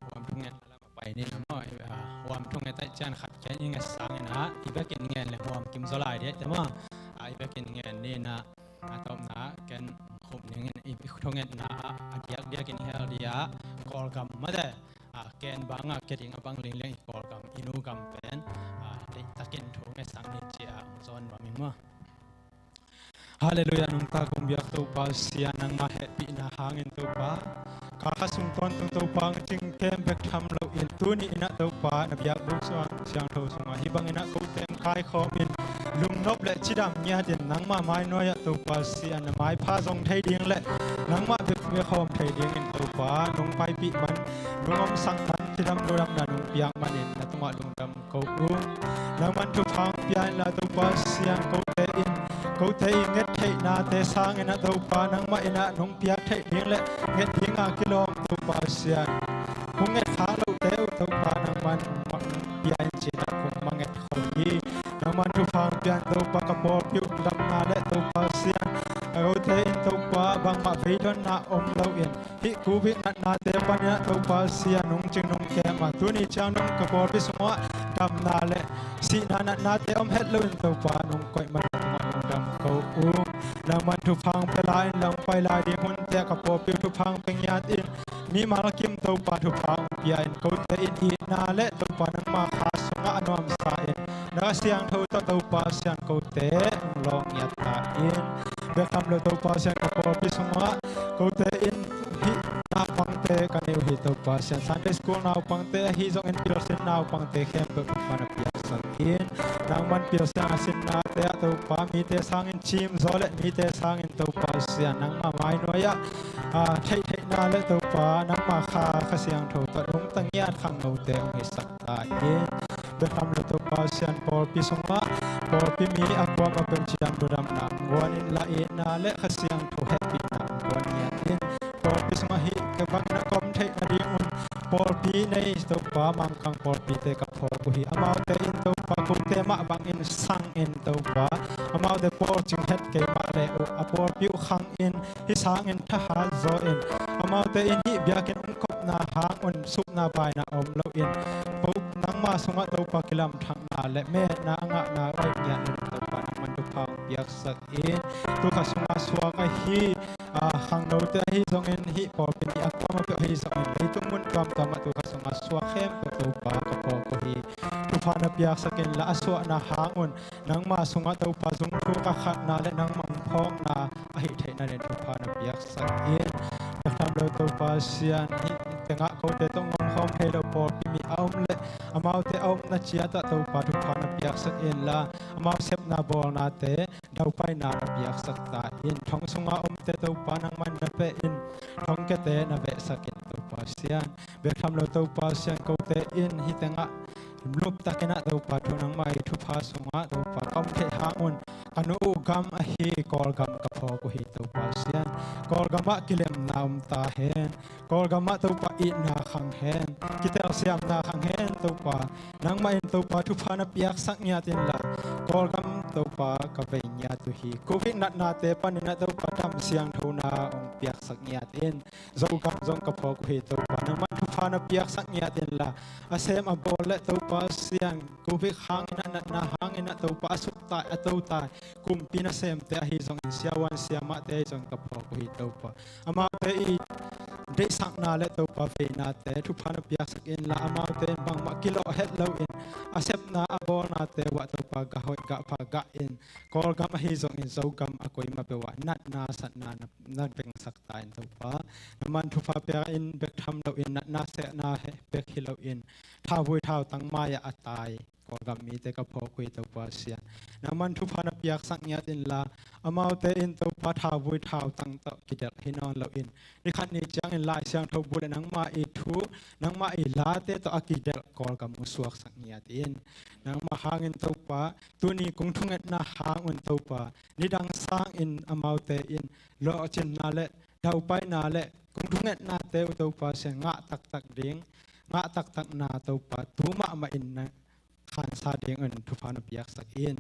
Huam thunget a lam a pai ni na maw, ah, huam thunget a cian khat khia in i nget sangin ah, i bekin ngen le huam kim zaw lai dih te maw. Ah, i bekin ngen ni na, a tawpna ken khup ningin i thungetna ah, a diakdiakin i hel dih ah, Kawlgam mate, ah, ken bangah kia ding a bang lingleng i Kawlgam, i nu gam pen, ah, deihtakin thu nget sang ni ci-a hong zawn nuam ing maw. Halleluiah, nungta kong biak Topa Sia, nangmah hehpihna hangin Topa, kal khat sung tawntung Topa, ngacing kem bek tham loin tuni in ah Topa, na biakbuk suang siangtho sungah hih bangin ah kote hong kaikhawmin lungnop le cidam ngiatin nangmah mainuai ah Topa Sia, na maipha zong thei ding le nangmah bek biakhawm thei dingin Topa, nong paipih man, nong omsak man, cidam ludamna nong piak manin na tungah lungdam ko ung. Nangman thupha hong pia inla Topa Sia, kote in, kote i nget theihnate sangin ah Topa, nangmah in ah nong piak theih ding le nget dinga kilawm Topa Sia, kong nget khak lote uh Topa, nangman mah pia in ci-in ah kong manget khol hi. Nangman thupha hong pia in Topa, ka natna om loin, hih covid natnate panin ah Topa Sian, nungcing nungkem a tuni ciang dong ka pawlpi sungah damna le sihna natnate om het loin Topa nong koih man tungah lungdam ko ung. Nangman thupha hong pia lai in, la hong pai lai ding hunte ah ka pawlpi uh thupha hong pia ngiat in, mimal kim Topa thupha hong pia in, kote in itna le Topa nangma kha sungah a nuamsa in, na Kha Siangtho tawh Topa Sian kote hong lawng ngiat ta in. Bek tham lo Topa Sian ka pawlpi sungah kote in hih naupangte ka nei uh hi Topa Sian, Sunday school naupangte ahi zongin pilsin naupangte khempeuh Topa na piaksak in, nangman pilsiang a sinnate ah Topa mite sangin cimzaw le mite sangin Topa Sian nangma mainuai ah, ah, theihtheihna le Topa nangma kha, Kha Siangtho tawh lungtang ngiat khangnote hong hisak ta in. Bek tham lo Topa Sian pawlpi sungah pawlpi mi a kuamah peuh cidam ludamna hong guan in, la itna le Kha Siangtho hehpihna hong guan ngiat in. Pawlpi sungah hih ka bangin a ka om theih nadingun pawlpi nei Topa Mangkang pawlpite ka phawk uh hi. Amaute in Topa kote mah bangin sang in Topa, amaute pawlcing het kei mah le uh a pawlpi uh khang in, hih sangin thahat zaw in, amaute in hih biakinn hong kopna hangun supna baina om loin, ko nangma sungah Topa kilamthakna le metna a ngahna a ngiat in Topa nangman thupha hong piaksak in, tu kha sungah suak ahi, ah, khangnote ahi zongin, hih pawlpi mi a kuamah peuh ahi zongin, leitung mun tuamtuam ah tu kha sungah suak khempeuh Topa ka phawk uh hi. Thupha na piaksak inla a suahna hangun nangma sungah Topa zung thu ka khatna le nangma hong phawkna ahih theihna dingin thupha na piaksak in. Bek tham lo Topa Sian, hih tengah kote tawh ngom khawm thei lo pawlpi mi a om le amaute a omna ciat ah Topa thupha na piaksak inla, amau sepna bawlnate daupaina na piaksak ta in. Thong sunga omte Topa nangman na peh in, thongkiate na vehsak in Topa Sian. Bek tham lo Topa Sian, kote in hih tengah luptakin ah Topa thu nangmah i thupha sungah Topa ka om theih hangun ka nu uh gam ahi Kawlgam ka phawk uh hi Topa Sian. Kawlgam ah kilemna om ta hen. Kawlgam ah Topa itna khang hen, kitelsiamna khang hen Topa. Nangmah in Topa thupha na piaksak ngiat inla, Kawlgam Topa ka vei ngiat uh hi. Covid natnate panin ah Topa dam siangthona hong piaksak ngiat in. Zogam zong ka phawk uh hi Topa, nangmah thupha na piaksak ngiat inla, a sem a bawl le Topa Sian, Covid hangin ah natna hangin ah Topa a suktai a totai kumpi nasemte ahi zongin, siavuan siamahte ahi zongin ka phawk uh hi Topa. Amaute i deihsakna le Topa veinate thupha na piaksak inla, amaute in bangmah kilawh het loin a sepna a bawlnate uh ah Topa gah hoih gah pha gah in, Kawlgam ahi zongin Zogam a koimah peuh ah natna satna na, na vengsak ta in Topa. Nangman thupha pia in, bek tham loin natna sehna he bek hi loin, thauvui thautang mai-ah a tai Kawlgam mite ka phawk uh hi Topa Sian. Nangman thupha na piaksak ngiat inla, amaute in Topa thauvui thautang tawh kidelh hi nawn loin, ni khat ni ciangin Lai Siangtho bu le nangmah i thu, nangmah i late tawh a kidelh Kawlgam uh suaksak ngiat in. Nangmah hangin Topa, tuni kong thungetna hangun Topa, nidang sangin amaute in lawhcinna le daupaina le kong thungetnate uh Topa Sian ngah taktak ding, ngah taktakna Topa tu mahmah in na khansa dingun thupha na piaksak in.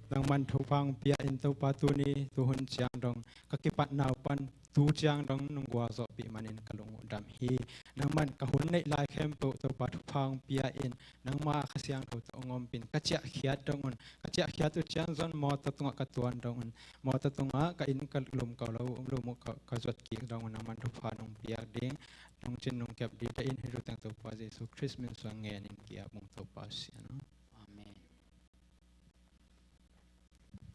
Nangman thupha hong pia in Topa, tuni tuhun ciang dong ka kipatna uh pan tu ciang dong nong gualzawhpih manin ka lung uh dam hi. Nangman ka hun neih lai khempeuh Topa thupha hong pia in, nangma Kha Siangtho tawh hong ompih in. Ka ciahkhiat dong un, ka ciahkhiat uh ciang zong mawtaw tungah ka tuan dong un, mawtaw tungah ka inn ka lum ka lo, lum uh ka, ka zuat kik dong un, nangman thupha nong piak ding, nong cin nong kep ding, ta in hih thu teng Topa Jesu Khrist min suang ngen in ki-ap ung Topa Sian aw. Amen.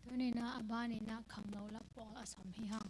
Tuni-in ah a ban-in ah khangno la pawl a sam hi hang.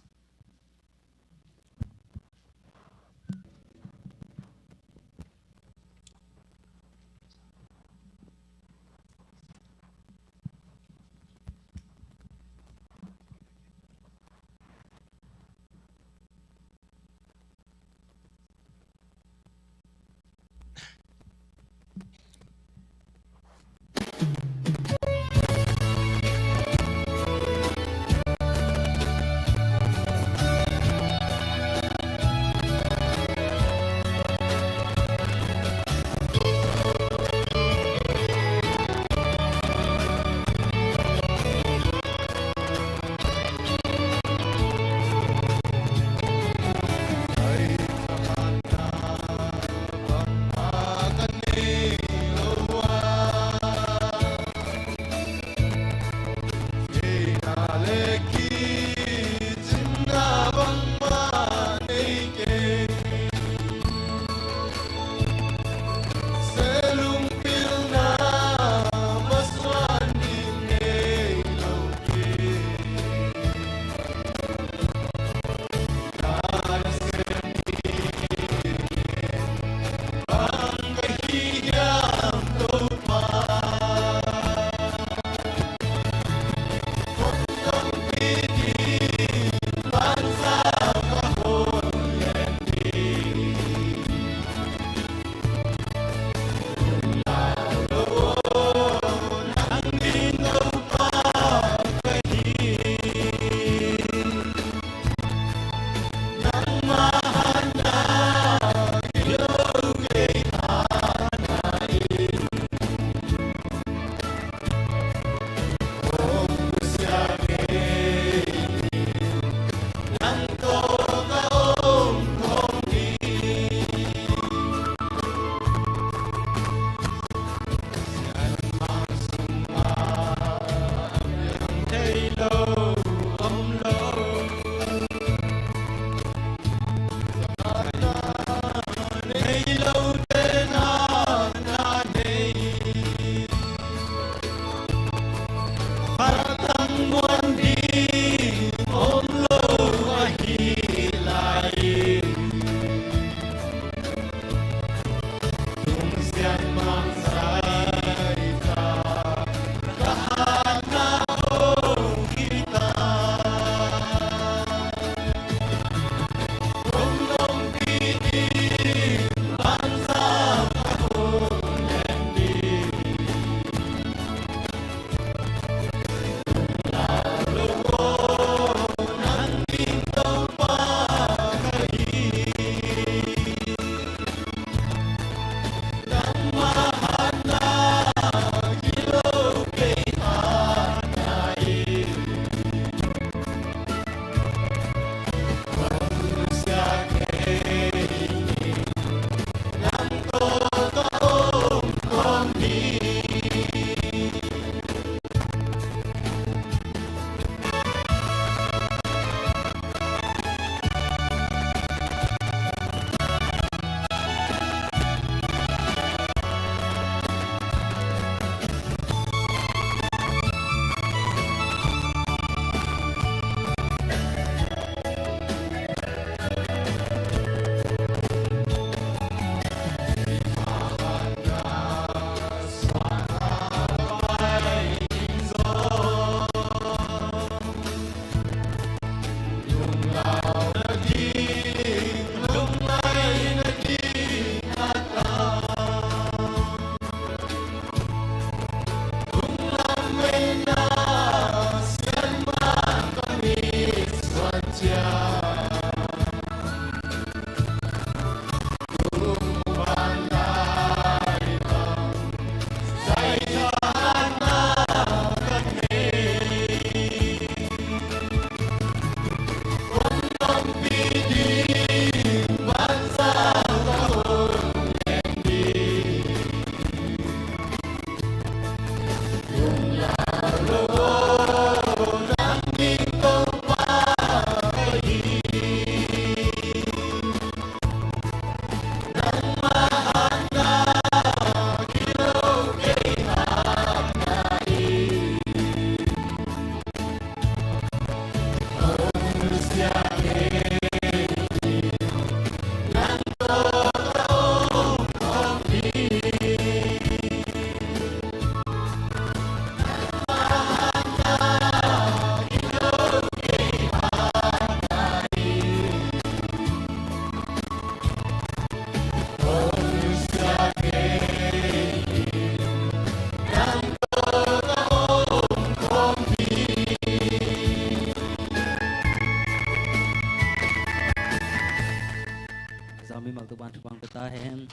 mimal Topa'n thupha pia ta hen.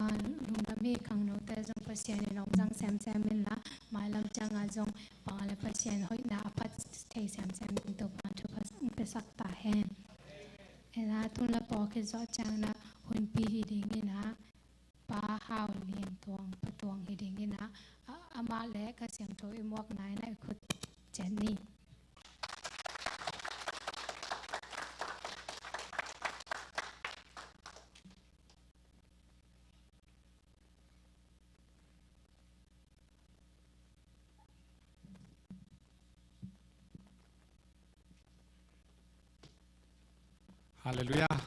Lungdam hi. Khangnote zong Pasian in hong zang semsem inla, mailam ciangah zong bang a le Pasian hoihna a phat thei semsem ding Topa'n thupha piasak ta hen. Ena tun la pawlkhat zawh ciangin ah hunpi hi ding inah, Pa Hau Lian Tuang, Pa Tuang hi ding inah, amah le Kha Siangtho i muakna inah i khut ciat ni. Halleluiah.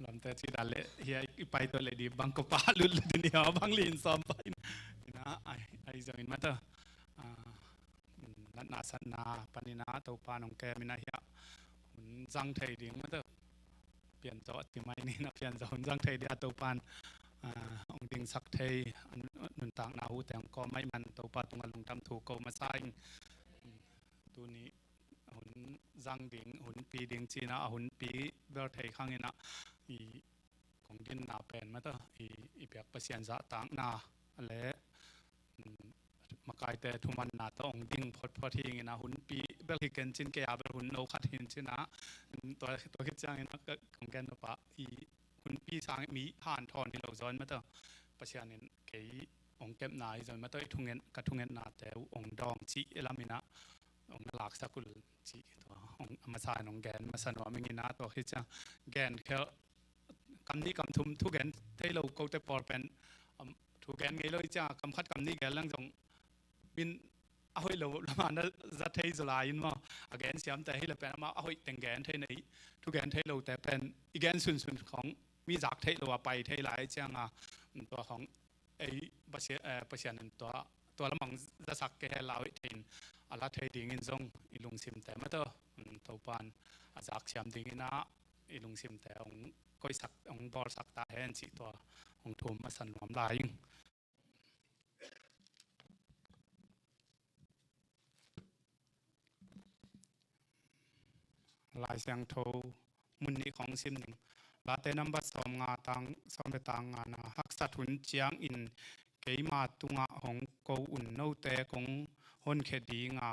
Lamte ci dan le hia i pai to le di bang ko pa lut lut ni ha bang lin som pa in. Ina ai ai zong in mata. Natna satna panina Topa nong kem ina hia hun zang thei ding mata. Pian zo a ti mai ni na pian zo hun zang thei dia Topa'n hong dingsak thei nuntakna hute hong kawm mai man Topa tungah lungdam thu ko masa in. Tuni hun zang ding, hun pi ding cina a hun pi bel thei khang ina i kong dinna pen mata i i piak Pasian zahtakna le makaite thumanna tawh hong ding photphot hi ina hun pi bel hi ken cin kei a bel hun no khat hin cina tua tua khit ciang ina kong gen no pa i hun pi sang mi han thawn hi lo zawn mata Pasian in kei hong kepna hi zawn mata i thungen ka thungetna te uh hong dawng cih i lam ina hong na laksak uh cih tua hong a masa in hong gen masa nuam ing ina tua khit ciang gen khel kam nih kam thum thugen thei lo kote pawl pen thugen ngei lo i ciang kam khat kam nih gen lang zong min a hoih lo lamah na za thei zaw lai in maw a gen siamte hi le pen amah a hoih teng gen thei na i thugen thei lote pen i gen sunsun khong mi zak thei lo a pai thei lai cianga tua khong ei Pasian in tua tua lamang zasak ke he lau i thein a la thei dingin zong i lungsimte mata Topa'n a zak siam dingin ah i lungsimte hong koihsak hong bawlsak ta hen cih tua hong thum a san nuam lai ing. Lai Siangtho mun nih khong sim ning. Late nambat sawm nga tang sawm le tang nga na haksat hun ciangin keima tungah hong ko un note kong honkhia dinga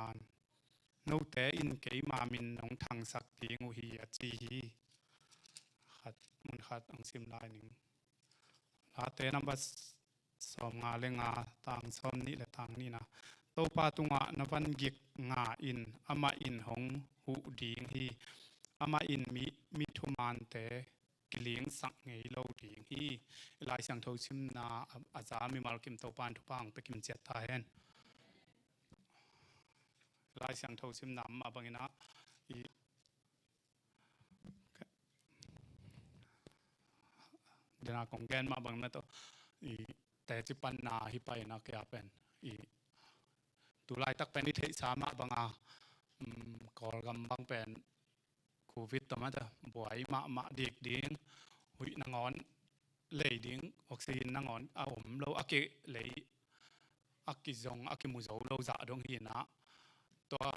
note in keima min nong thangsak ding uh hi a ci hi. Khat mun khat ang sim lai ning. Late nambat sawm nga le nga tang sawm nih le tang nih na Topa tungah na van gik nga in amah in hong huh ding hi. Amah in mi mi thumante kilingsak ngei lo ding hi. Lai Siangtho simna a za mimal kim Topa'n thupha hong pia kim ciat ta hen. Lai Siangtho simna mah bangin ah i dena kong gen mah bang na tawh i teci panna hi pai na kia pen i tu laitak pen i theihsa mah banga Kawlgam bang pen covid tawh mata buai mahmah dik ding huih nangawn lei ding oxygen nangawn a om lo a kilei a kizong a kimu zo lo zah dong hi inah tua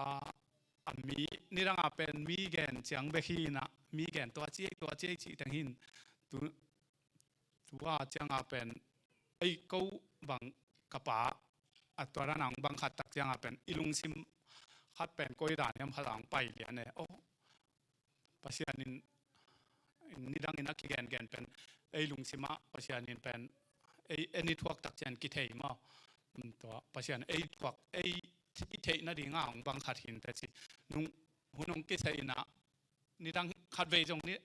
a mi nidanga pen mi gen ciang bek hi inah mi gen tua ciai tua ciai cih teng hin tu tua cianga pen ei ko bang ka pa a tua dana hong bang khat tak cianga pen i lungsim khat pen koi dan hiam khat a hong pai lian e aw Pasian in nidangin a kigengen pen ei lungsimah Pasian in pen ei en i thuak tak cian kithei maw? Tua Pasian ei thuak ei i theih nadinga hong bang khat hin te ci nung hun hong kiseh inah nidang khatvei zong ni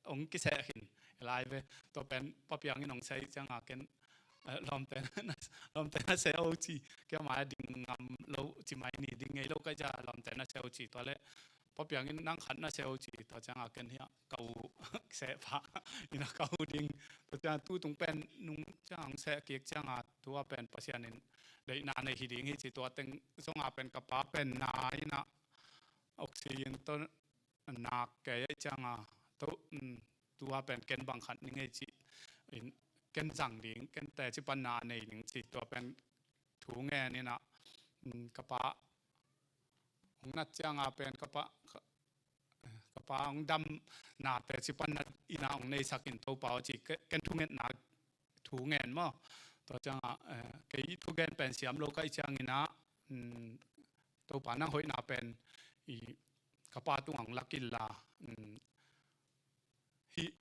hong kiseh hin lai ve. Tua pen papiangin hong sei cianga ken lawmte na lawmte na se o ci kia mai ding ngam lo ci mai ni ding ngei lo kai ja lawmte na se o ci tua le papiangin nang khat na se o ci tua cianga ken hia kau seh pha ina kau ding tua cianga tu tung pen nung ciang seh kik cianga tua pen Pasian in deihna nei hi ding hi ci tua teng zonga pen ka pa pen na ina oxygen to nak kei cianga to tua pen ken bang khat ni ngei ci in ken zang ding ken te ci pan na nei ding ci tua pen thu ngen ina ka pa hong nat cianga pen ka pa, ka, ka pa hong dam nate ci pan nat ina hong neisak in Topa aw ci ke-, ken thungetna thu ngen maw. Tua cianga, eh, kei thugen pen siam lo ka i ciangina, mm, Topa nang hoihna pen i ka pa tungah hong lak inla, mm, hih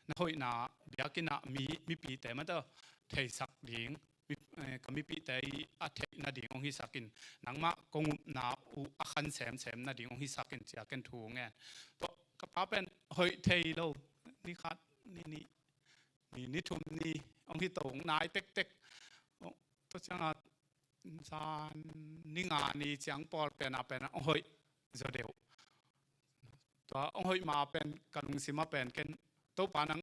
na hoihna biakinn ah mi, mipite mah tawh theisak ding, mi, eh, ka mipite i a theih nading hong hisak in, nangmah kong upna uh a khan semsem nading hong hisak in cia ken thu ngen. Tua ka pa pen hoih thei lo, ni khat, ni nih, ni, ni thum ni hong hi to, hong nai tektek. Tua cianga zan ni nga ni ciang pawl pen a pen hong hoih zaw deuh. Tua hong hoih ma pen ka lungsim a pen ken Topa nang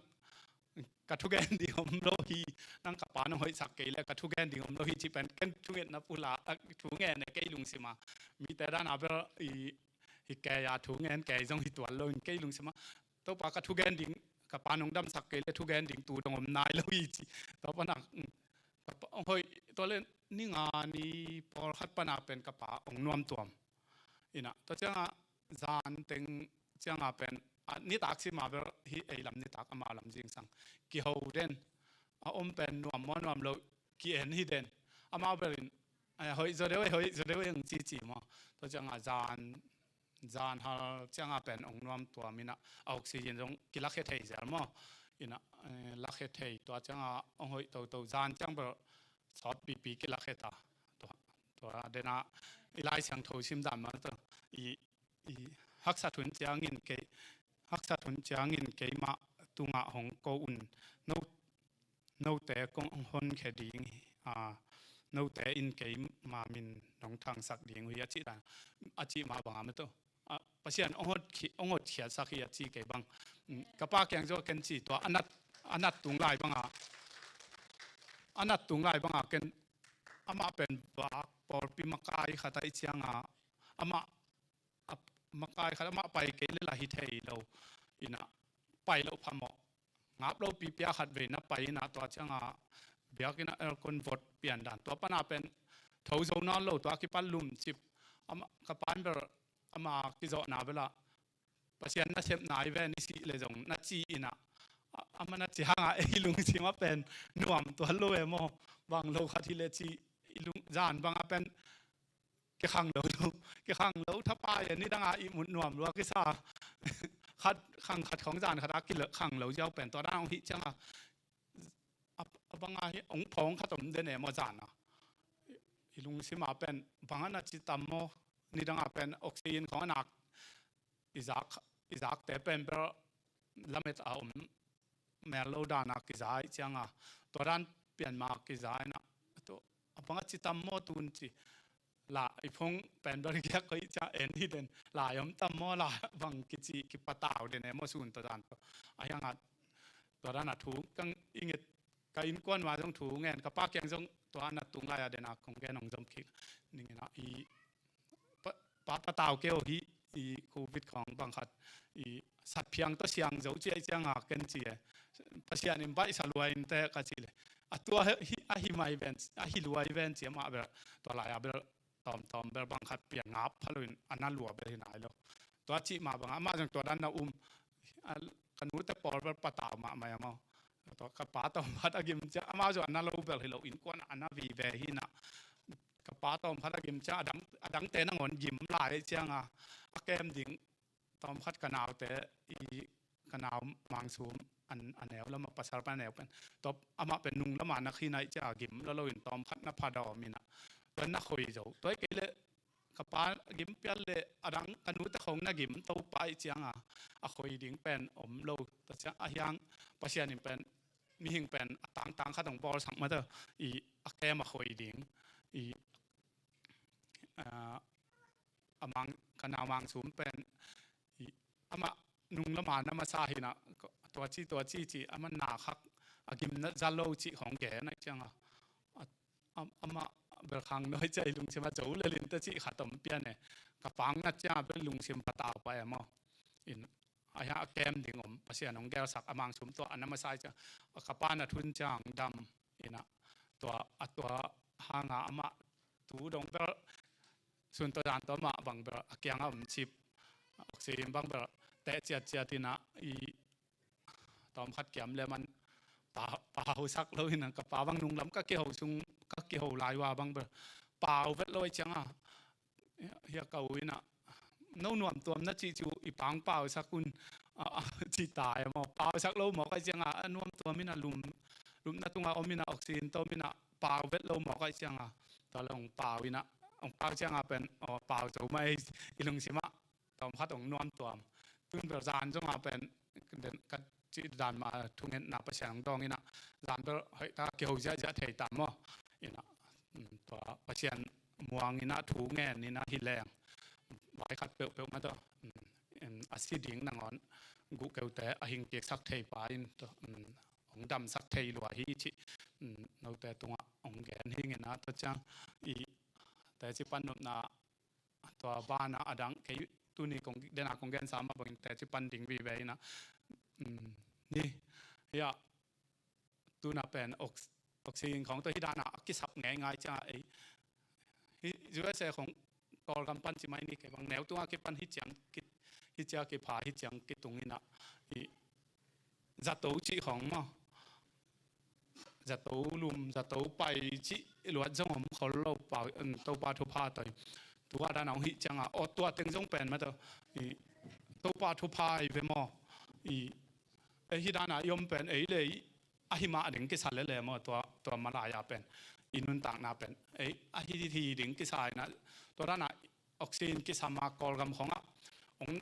ka thugen ding om lo hi, nang ka pa nang hoihsak kei le ka thugen ding om lo hi ci pen ken thungetna pula, a, thu ngen e kei lungsim a. Mite dan a bel i, hi kei a thu ngen kei zong hi tuan lo in kei lungsim a Topa ka thugen ding, ka pa nong damsak kei le thugen ding tu dong om nai lo hi ci. Tua pan a, mm, ka pa hong hoih, tua le ni nga ni pawlkhat pan a pen ka pa hong nuam tuam. Ina, tua cianga zan teng cianga pen, a, nitak sima bel hi ei lam nitak ama lam zingsang. Kiho den, a om pen nuam maw nuam lo ki-en hi den. Ama bel in, a, hoih zaw deuh e, hoih zaw deuh e hong cici maw. Tua cianga zan, zan hal cianga pen hong nuam tuam ina, a oxygen zong kilakhe thei zel maw. Ina, eh, lakhe thei tua cianga hong hoih toto zan ciang bel sawt pipi kilakhe ta. Tua, tua dena i Lai Siangtho sim dan mah tua i, i haksat hun ciangin kei, haksat hun ciangin keimah tungah hong ko un, no, note kong hon khe ding, a, note in keima min nong thangsak ding uh hi a cih dan, a cih mah bangah mah tua, a, Pasian hong hot khi-, hong hotkhiatsak hi a ci kei bang. Mm, ka pa kiang zong ken ci tua a nat, a nat tung lai bangah, a nat tung lai bangah ken amah pen vak pawlpi makai khat a i cianga amah, a, makai khat amah pai kei le lah hi thei lo. Ina pai loh phamawh. Ngap lo pipia khat vei na pai ina tua cianga biakinn a aircon vot pian dan. Tua pan a pen tho zo nawn lo tua kipan lum cip. Ama, ka pa in bel ama kizawhna bel ah Pasian nasepna i ven i sih le zong na ci ina, a, ama na ci hanga ei lungsim a pen nuam tuan lo e maw. Bang lo khat hi le ci i lung, zan bang a pen kikhang lo lo, kikhang lo thapai a nidang a ihmut nuam lua kisa. Khat, khang khat khong zan khat a kikhang lo ziau pen tua dan hong hih cianga a, a banga hi hong phawng khat om den e maw zan a. I lungsim a pen bang a na ci tam maw, nidang a pen oxygen khong a nak i zak, i zakte pen bel lamet a om mel lo dan a kiza i cianga, tua dan pian ma kiza ina, tua a bang a ci tam maw tun ci. La i phong pen bel giak ko i cia en hi den, la i om tam maw la bang kici kipatau den e maw sun tua dan tua. A hianga tua dan a thu kang i nget ka innkuan ma zong thu ngen, ka pa kiang zong tua na tung lai a den a kong gen hong zom kik ning ina i pa, pa patau kei aw hi, i covid khong bang khat i satphiang tawh siang zo cia i cianga ken ci e. Pasian in baihsa lua in te ka ci le. A tua hi, a hi mai ven, a hi lua i ven ci amah bel, tua lai a bel tawmtawm bel bang khat pian ngap pha lo in a na lua bel hi nai lo. Tua cih mah bangah amah zong tua dan na um. A, ka nute pawl bel patau mahmah a maw. Tua ka pa tawm khat a gim ciang amah zong a na lo bel hi lo, innkuan a na vive hi na. Ka pa tawm khat a gim ciang a dang, a dangte nangawn gim lai cianga a kem ding tawm khat ka naute i, ka nau Mang Sum an, a neu lama pasal pan a neu pen. Tua amah pen nung lama na khi nai cia gim lo lo in tawm khat na pha dawm ina. Tua na khoi zo. Tua i kei le ka pa gim pial le a dang ka nute khong na gim to pa i cianga a khoi ding pen om lo. Tua ciang a hiang Pasian in pen mihing pen a tangtang khat hong bawlsak mah ta i a kem a khoi ding i, a, a mang, ka nau Mang Sum pen i, amah nung lama na masa hi na, tua ci, tua ci ci, amah na khak a gimna za lo ci khong gen a cianga a, a, amah bel khang nawi cia i lungsim a zo le lin ta ci khat om pian e. Ka pang na cia bel lungsim patau pa e maw. In a hia a kem ding om Pasian hong gelsak a Mang Sum tua a na masa i cia a ka pa na thun ciang dam ina tua a tua hanga amah tu dong bel sun tawh zan tawh mah bang bel a kiangah om cip. Oxygen bang bel teh ciatciat in ah i tawm khat kiam le man pau, pau sak lo in ah ka pa bang nunglam ka kiho sung, ka kiho lai uh a bang bel pau vet lo ahih ciangah, hiah ka u in ah, no nuam tuam na cih cu i pang pau sak un, a, a, ci ta e maw, pau sak lo mawk ahih ciangah a nuam tuam in ah lum, lumna tungah om in ah oxygen tawm in ah pau vet lo mawk ahih ciangah, tua le hong pau in ah, hong pau ciangah pen, aw, pau zo mah ei, i lungsim ah tawm khat hong nuam tuam. Tun bel zan zongah pen, den, ka cih dan mah thungetna Pasian hong dawng in ah, zan bel hoih ta kiho ziahziah thei ta maw. In ah, um, tua Pasian muang in ah thu ngen in ah hi leng, vai khat peuhpeuh mah tawh, um, um, a si ding nangawn guhkeute a hing kiksak thei pa in tawh, um, hong damsak thei lua hi cih, um, note tungah hong gen hing in ah, tua ciang i teci pan nopna tua banah a dang kei tuni kong, dena kong gensa mah bangin teci pan ding vive in ah, um, ni, hiah, tuna pen ox-, oxygen khawng tawh hih danah a kisap ngeingai ciangah ei, hih U S A khawng Kawlgam pan ci mai ni, kei bang neu tungah kipan hih ciang ki, hih ciang kipha, hih ciang kitung in ah i zato cih khawng maw, zato lum, zato pai cih luat zong om khol lo, pa, um, Topa thupha tawh. Tua dan a hong hih ciangah, aw, tua teng zong pen mah tawh, i, Topa thupha hi ve maw. I, ei hih dan a i om pen ei le ei ahi mah ding kisa lele maw, tua, tua malai a pen i nuntakna pen ei ahi hi ding kisa in ah, tua dan a oxygen kisam a Kawlgam khawngah hong,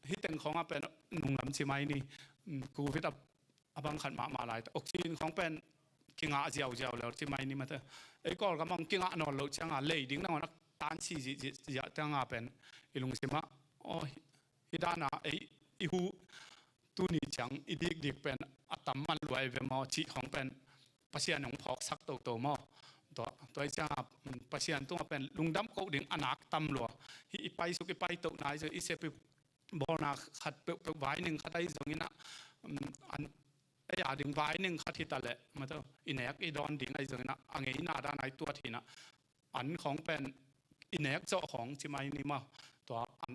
hih teng khawngah pen nunglam ci mai ni, um, Covid a, a bang khat mahmah lai ta, oxygen khawng pen kingah ziauziau lel ci mai ni mah tawh. Ei Kawlgam ah hong kingah nawn loh ciangah lei ding nangawn a tansi zihziah ciangah pen i lungsim ah, aw, hih dan a ei i hu tuni ciang i dikdik pen a tam man lua hi ve maw cih khawng pen Pasian hong phawksak toto maw. Tua, tua hi ciangah, um, Pasian tungah pen lungdam koh ding a nak tam lua. Hih i paisuk i paitohna hi zong, i sep i bawlna khat peuhpeuh vai ning khat ahi zongin ah, um, an, ei a ding vai ning khat hi ta leh, mah tawh, i nek i dawn ding ahi zongin ah, a ngeina dan a i tuat hi in ah, an khawng pen i nek zawh khawng ci mai ni maw. Tua an,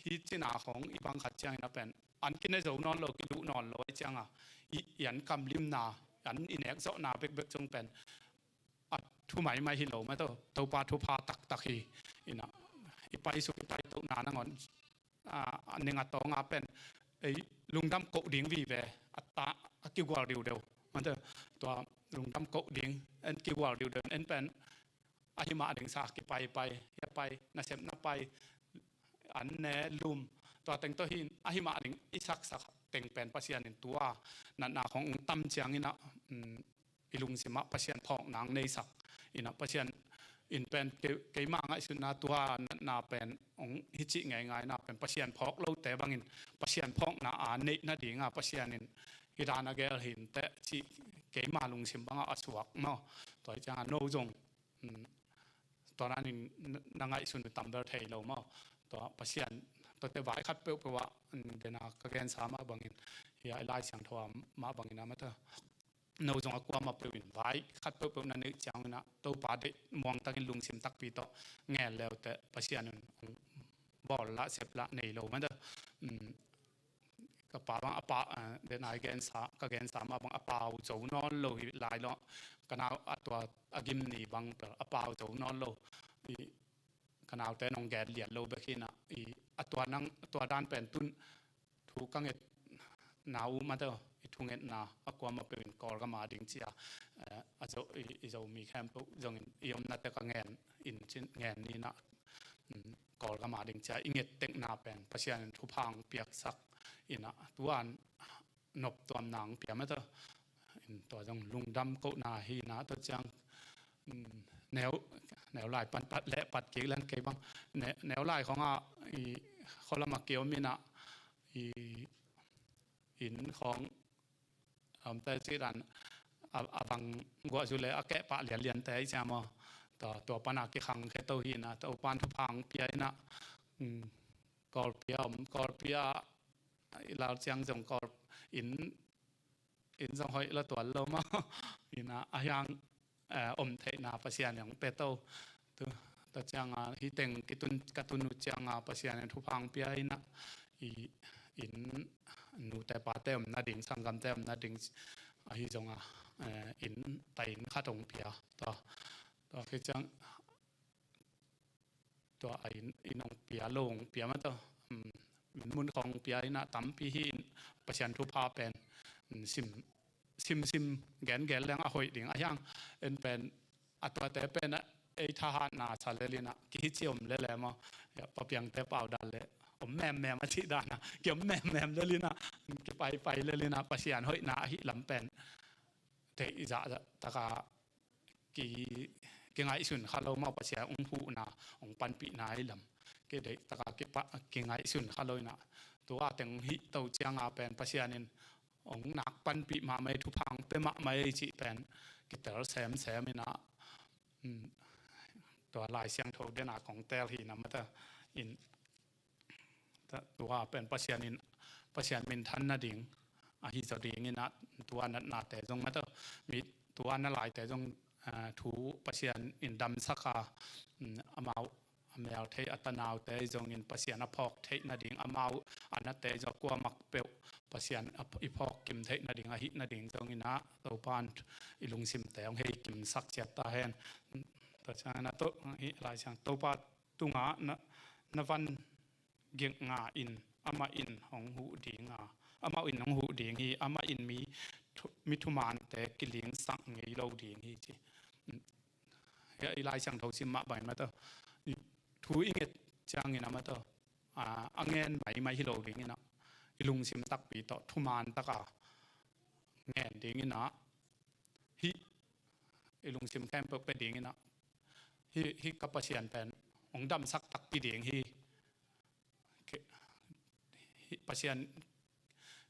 hih cina khawng i bang khat ciangin a pen an kine zo nawn lo, kiluh nawn lo ahih ciangah, i, i an kamlimna, an i nek zawhna bekbek zong pen a thu maimai hi lo mah tawh, Topa thupha taktak hi. In ah, i paisuk i paitohna nangawn, a, a ning a tawng a pen ei lungdam koh ding vive, a ta, a kigual diudeu. Mah tawh, tua lungdam koh ding en kigual diudeu en pen ahi mah ding sa kipaipai, hia pai, nasepna pai, an ne lum, tua teng tawh hi in, ahi mah ding i saksak teng pen Pasian in tua natna khawng hong tam ciangin ah, um, i lungsim ah Pasian phawkna hong neisak in ah, Pasian in pen kei, keima ngaihsutna tua natna pen hong hi cih ngeingaina pen Pasian phawk lote bangin Pasian phawkna a neih nading a Pasian in hih dan a gel hi inteh cih keima lungsim bangah a suak maw. Tua hi ciangah no zong, um, tua dan in na, na ngaihsun uh tam bel thei lo maw. Tua Pasian, tuate vai khat peuhpeuh ah, um, dena ka gensa mah bangin, hia i Lai Siangtho ah mah bangin a mah tawh, no zong a kuamah peuh in vai khat peuhpeuh na neih ciangin ah Topa deih muangtakin lungsim takpi tawh ngen leuteh Pasian in hong bawl lah sep lah nei lo mah tawh. Um, ka pa bang a pa, ah, den ai gensa, ka gensa mah bang a pau zo nawn lo hi lai lo. Ka nau a tua a gim ni bang pen a pau zo nawn lo. I, ka naute nong gen lian lo bek hi in ah, i, a tua nang, a tua dan pen tun thu ka ngetna uh mah tawh, i thungetna a kuamah peuh in Kawlgam a ding cia, eh, a Zo, i, i Zomi khempeuh zongin i omnate ka ngen in cin ngen ni in ah, um, Kawlgam a ding cia i ngettekna pen Pasian in thupha hong piaksak in ah, tua in noptuamna hong pia mah tawh. In tua zong lungdam kohna hi in ah, tua ciang, um, neu, neu lai pan pat leh pat kik leng kei bang. Ne, neu lai khawngah i khualam a kiom in ah, i inn khawng, um, te cih dan a, a bang guah zu le a keh pah lianlian te i cia maw. Tua, tua pan a kikhang khe to hi in ah, tua pan thupha hong pia in ah, um, Kawlpi a om, Kawlpi a i lau ciang zong Kawl inn, inn zong hoih la tuan lo maw. In ah, a hiang, eh, om theihna Pasian in hong pia to. Tua cianga hih teng kitun, ka tun uh cianga Pasian in thupha hong pia in ah, i, inn nute pate om nading, sanggamte om nading, ahi zonga, eh, inn, ta inn khat hong pia. Tua, tua khit ciang, tua a inn, inn hong pia lo, hong pia mah tawh, um, mun khawng hong pia in ah tampi hi in, Pasian thupha pen, um, sim, sim, sim, gen, gen leng a hoih ding a hiang, en pen, a tuate pen ah, ei thahatna sa lel in ah, kihi ci om lel e maw, ya, Pa Piangte pau dan le, om mem mem a cih dan ah, ki om mem mem lel in ah, ki pai pai lel in ah, Pasian hoihna ahi lam pen, theih zahzah taka, ki, kingaihsun kha lo maw, Pasian hong huhna, hong panpihna ahi lam. Kideih taka kipa, kingaihsun kha lo in ah. Tua teng hih to cianga pen Pasian in hong nak panpih mahmah ei, thupha hong pia mahmah ei cih pen kitel semsem in ah. Um, tua Lai Siangtho den a kong tel hi na mata in, tua pen Pasian in, Pasian minthan nading ahi zaw ding in ah, tua natnate zong mata, mi tua na laite zong, ah, thu Pasian in damsak a, um, amau a mel thei a tanaute zong in Pasian a phawk theih nading, amau a nate zong kua mak peuh Pasian a, i phawk kim theih nading ahi nading zong in ah, Topan i lungsimte hong hei kimsak ciat ta hen. Tua ciang in ah, to, hih Lai Siang, Topa tungah na, na van gik nga in, amah in hong huh ding a, amah in hong huh ding hi, amah in mi thu, mi thumante kilingsak ngei lo ding hi ci. Hia i Lai Siangtho sim mah bangin mata, thu i nget ciangin a mata, a, a ngen maimai hi lo ding in ah, i lungsim takpi tawh thuman taka ngen ding in ah, hih i lungsim khempeuh pia ding in ah, hih, hih ka Pasian pen hong damsak takpi ding hi. Ke, hih Pasian,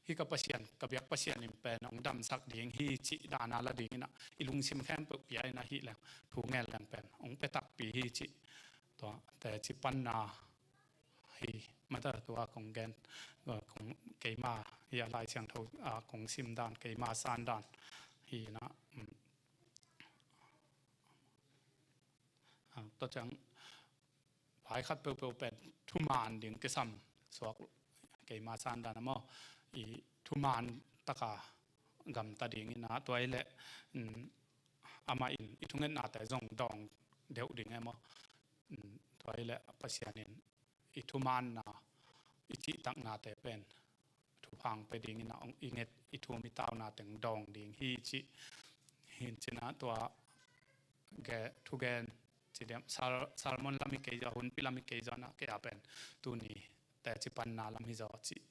hih ka Pasian, ka biak Pasian in pen hong damsak ding hi cih dan a la ding in ah, i lungsim khempeuh pia in ah, hih leng thu ngen leng pen hong pia takpi hi cih. Tua teci panna hi mata, tua kong gen, tua kong, keima, hia Lai Siangtho a kong sim dan, keima san dan hi na, um, a, tua ciang vai khat peuhpeuh pen thuman ding kisam suak, keima san dan a maw, i thuman taka gamta ding in ah, tua hi leh, um, amah in i thungetnate zong dawng deuh ding e maw. Um, tua hi leh Pasian in i thumanna, i cihtaknate pen thupha hong pia ding in ah, i nget, i thum, i tauna teng dawng ding hi cih. Hi in cin ah, tua ge, thugen ci diam, sar, sermon lam hi kei zaw, hunpi lam hi kei zaw in ah, kei a pen tuni teci panna lam hi zaw cih.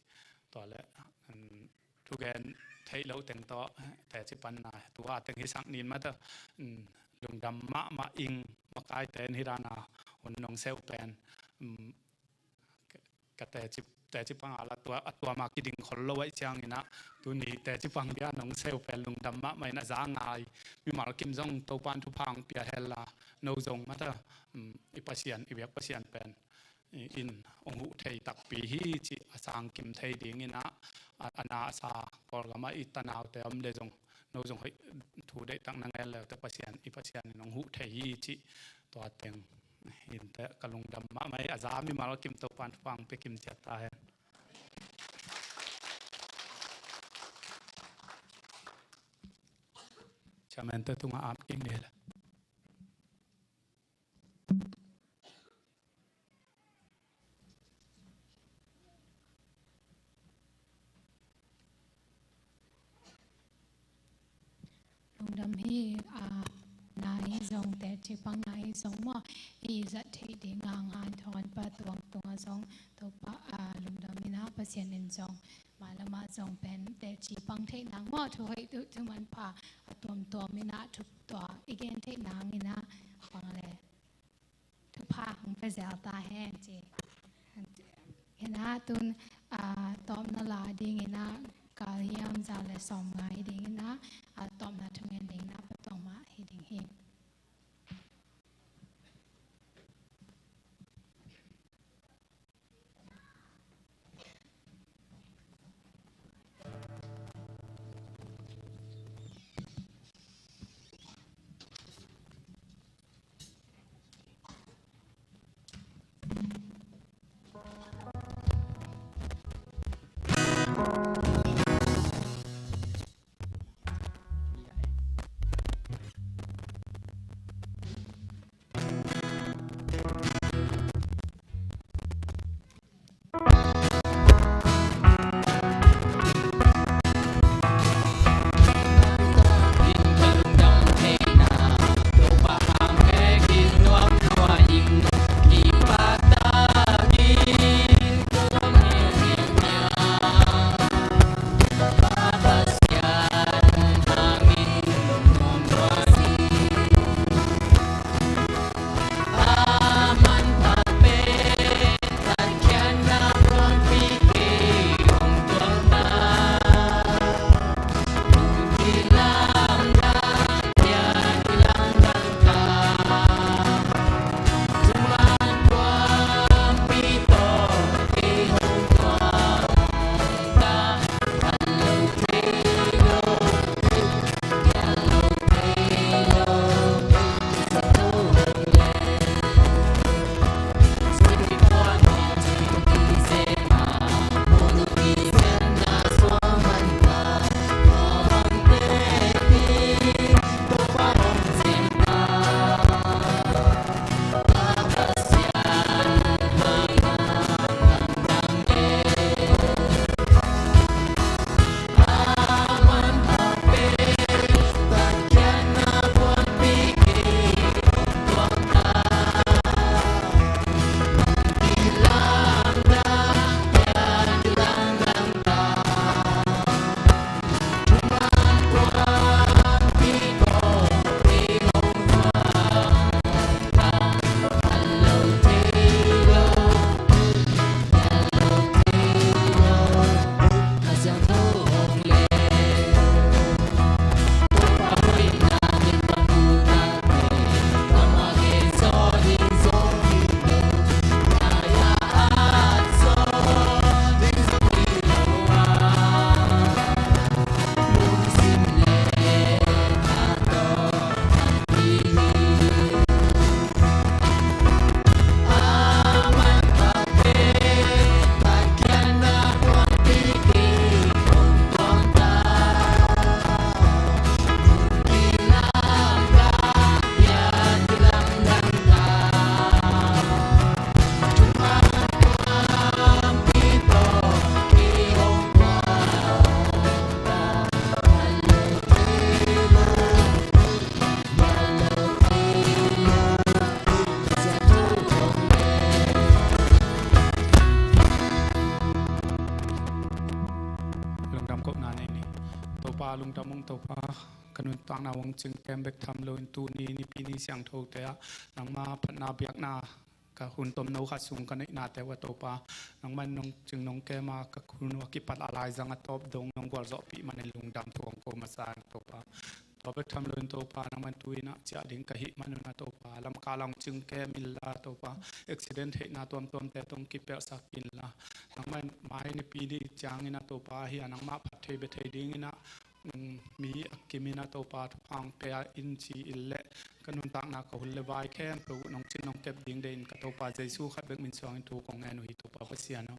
Tua leh, um, thugen theih loh teng tawh teci panna, tua teng hi sak ning mata, um, lungdam mahmah ing, makaite in hih dan a hun nong seu pen, um, ka, ka teci, teci pang a la tua, a tua ma kiding khol lo ahih ciangin ah, tuni teci pang bia nong seu pen lungdam mahmah in, a za ngai mimal kim zong Topan thupha hong pia hen la, no zong mata, um, i Pasian, i biak Pasian pen in hong huh thei takpi hi cih a sang kim thei ding in ah, a, a na a sa Kawlgam ah i tanaute om leh zong, no zong hoih thu deihtak na ngen le uh teh Pasian, i Pasian in hong huh thei hi cih tua teng hi in teh, ka lungdam mahmah hi. A za mimal kim Topan thupha hong pia kim ciat ta hen. Chairman te tungah ap kik ni le. Lungdam hi, a, na hi zong, teci pang na hi zong maw, i zat theih ding a hanthawn Pa Tuang tungah zong Topa, a, lungdam in ah, Pasian in zong mah lamah zong pen teci pang theih nang maw, thu hoih, thu, thu manpha a tuamtuam in ah, thu tua i gen theih nang in ah, pang le thupha hong pia zel ta hen ci. Hi in ah tun, a, tawpna la ding in ah, kal hiam za le sawm ngai ding in ah, a, tawpna thungen ding in ah Pa Tuang mah hi ding hi. Topa lungdam ung Topa, ka nuntakna hong cing kem bek tham loin tuni nipi ni siangthote ah nangma phatna biakna ka hun tomno khat sung ka neihnate uh ah Topa, nangman nong cing nong kem a ka hun uh a kipat a laizang a tawp dong nong gualzawhpih manin lungdam thu hong ko masa ing Topa. Tua bek tham loin Topa, nangman tu-in ah ciah ding ka hih manun ah Topa, lamkah lang cing kem inla Topa, accident theihna tuamtuamte tawh hong kipelhsak inla, nangman mai nipi ni ciangin ah Topa, hi a nangmah phat thei bia thei dingin ah, mm, mi a kimin ah Topa, thupha hong pia in ci in leh, ka nuntakna ka hun le vai khempeuh uh nong cin nong kep ding deihin ka Topa Jesu khat bek min suangin thu kong ngen uh hi Topa Pasian aw.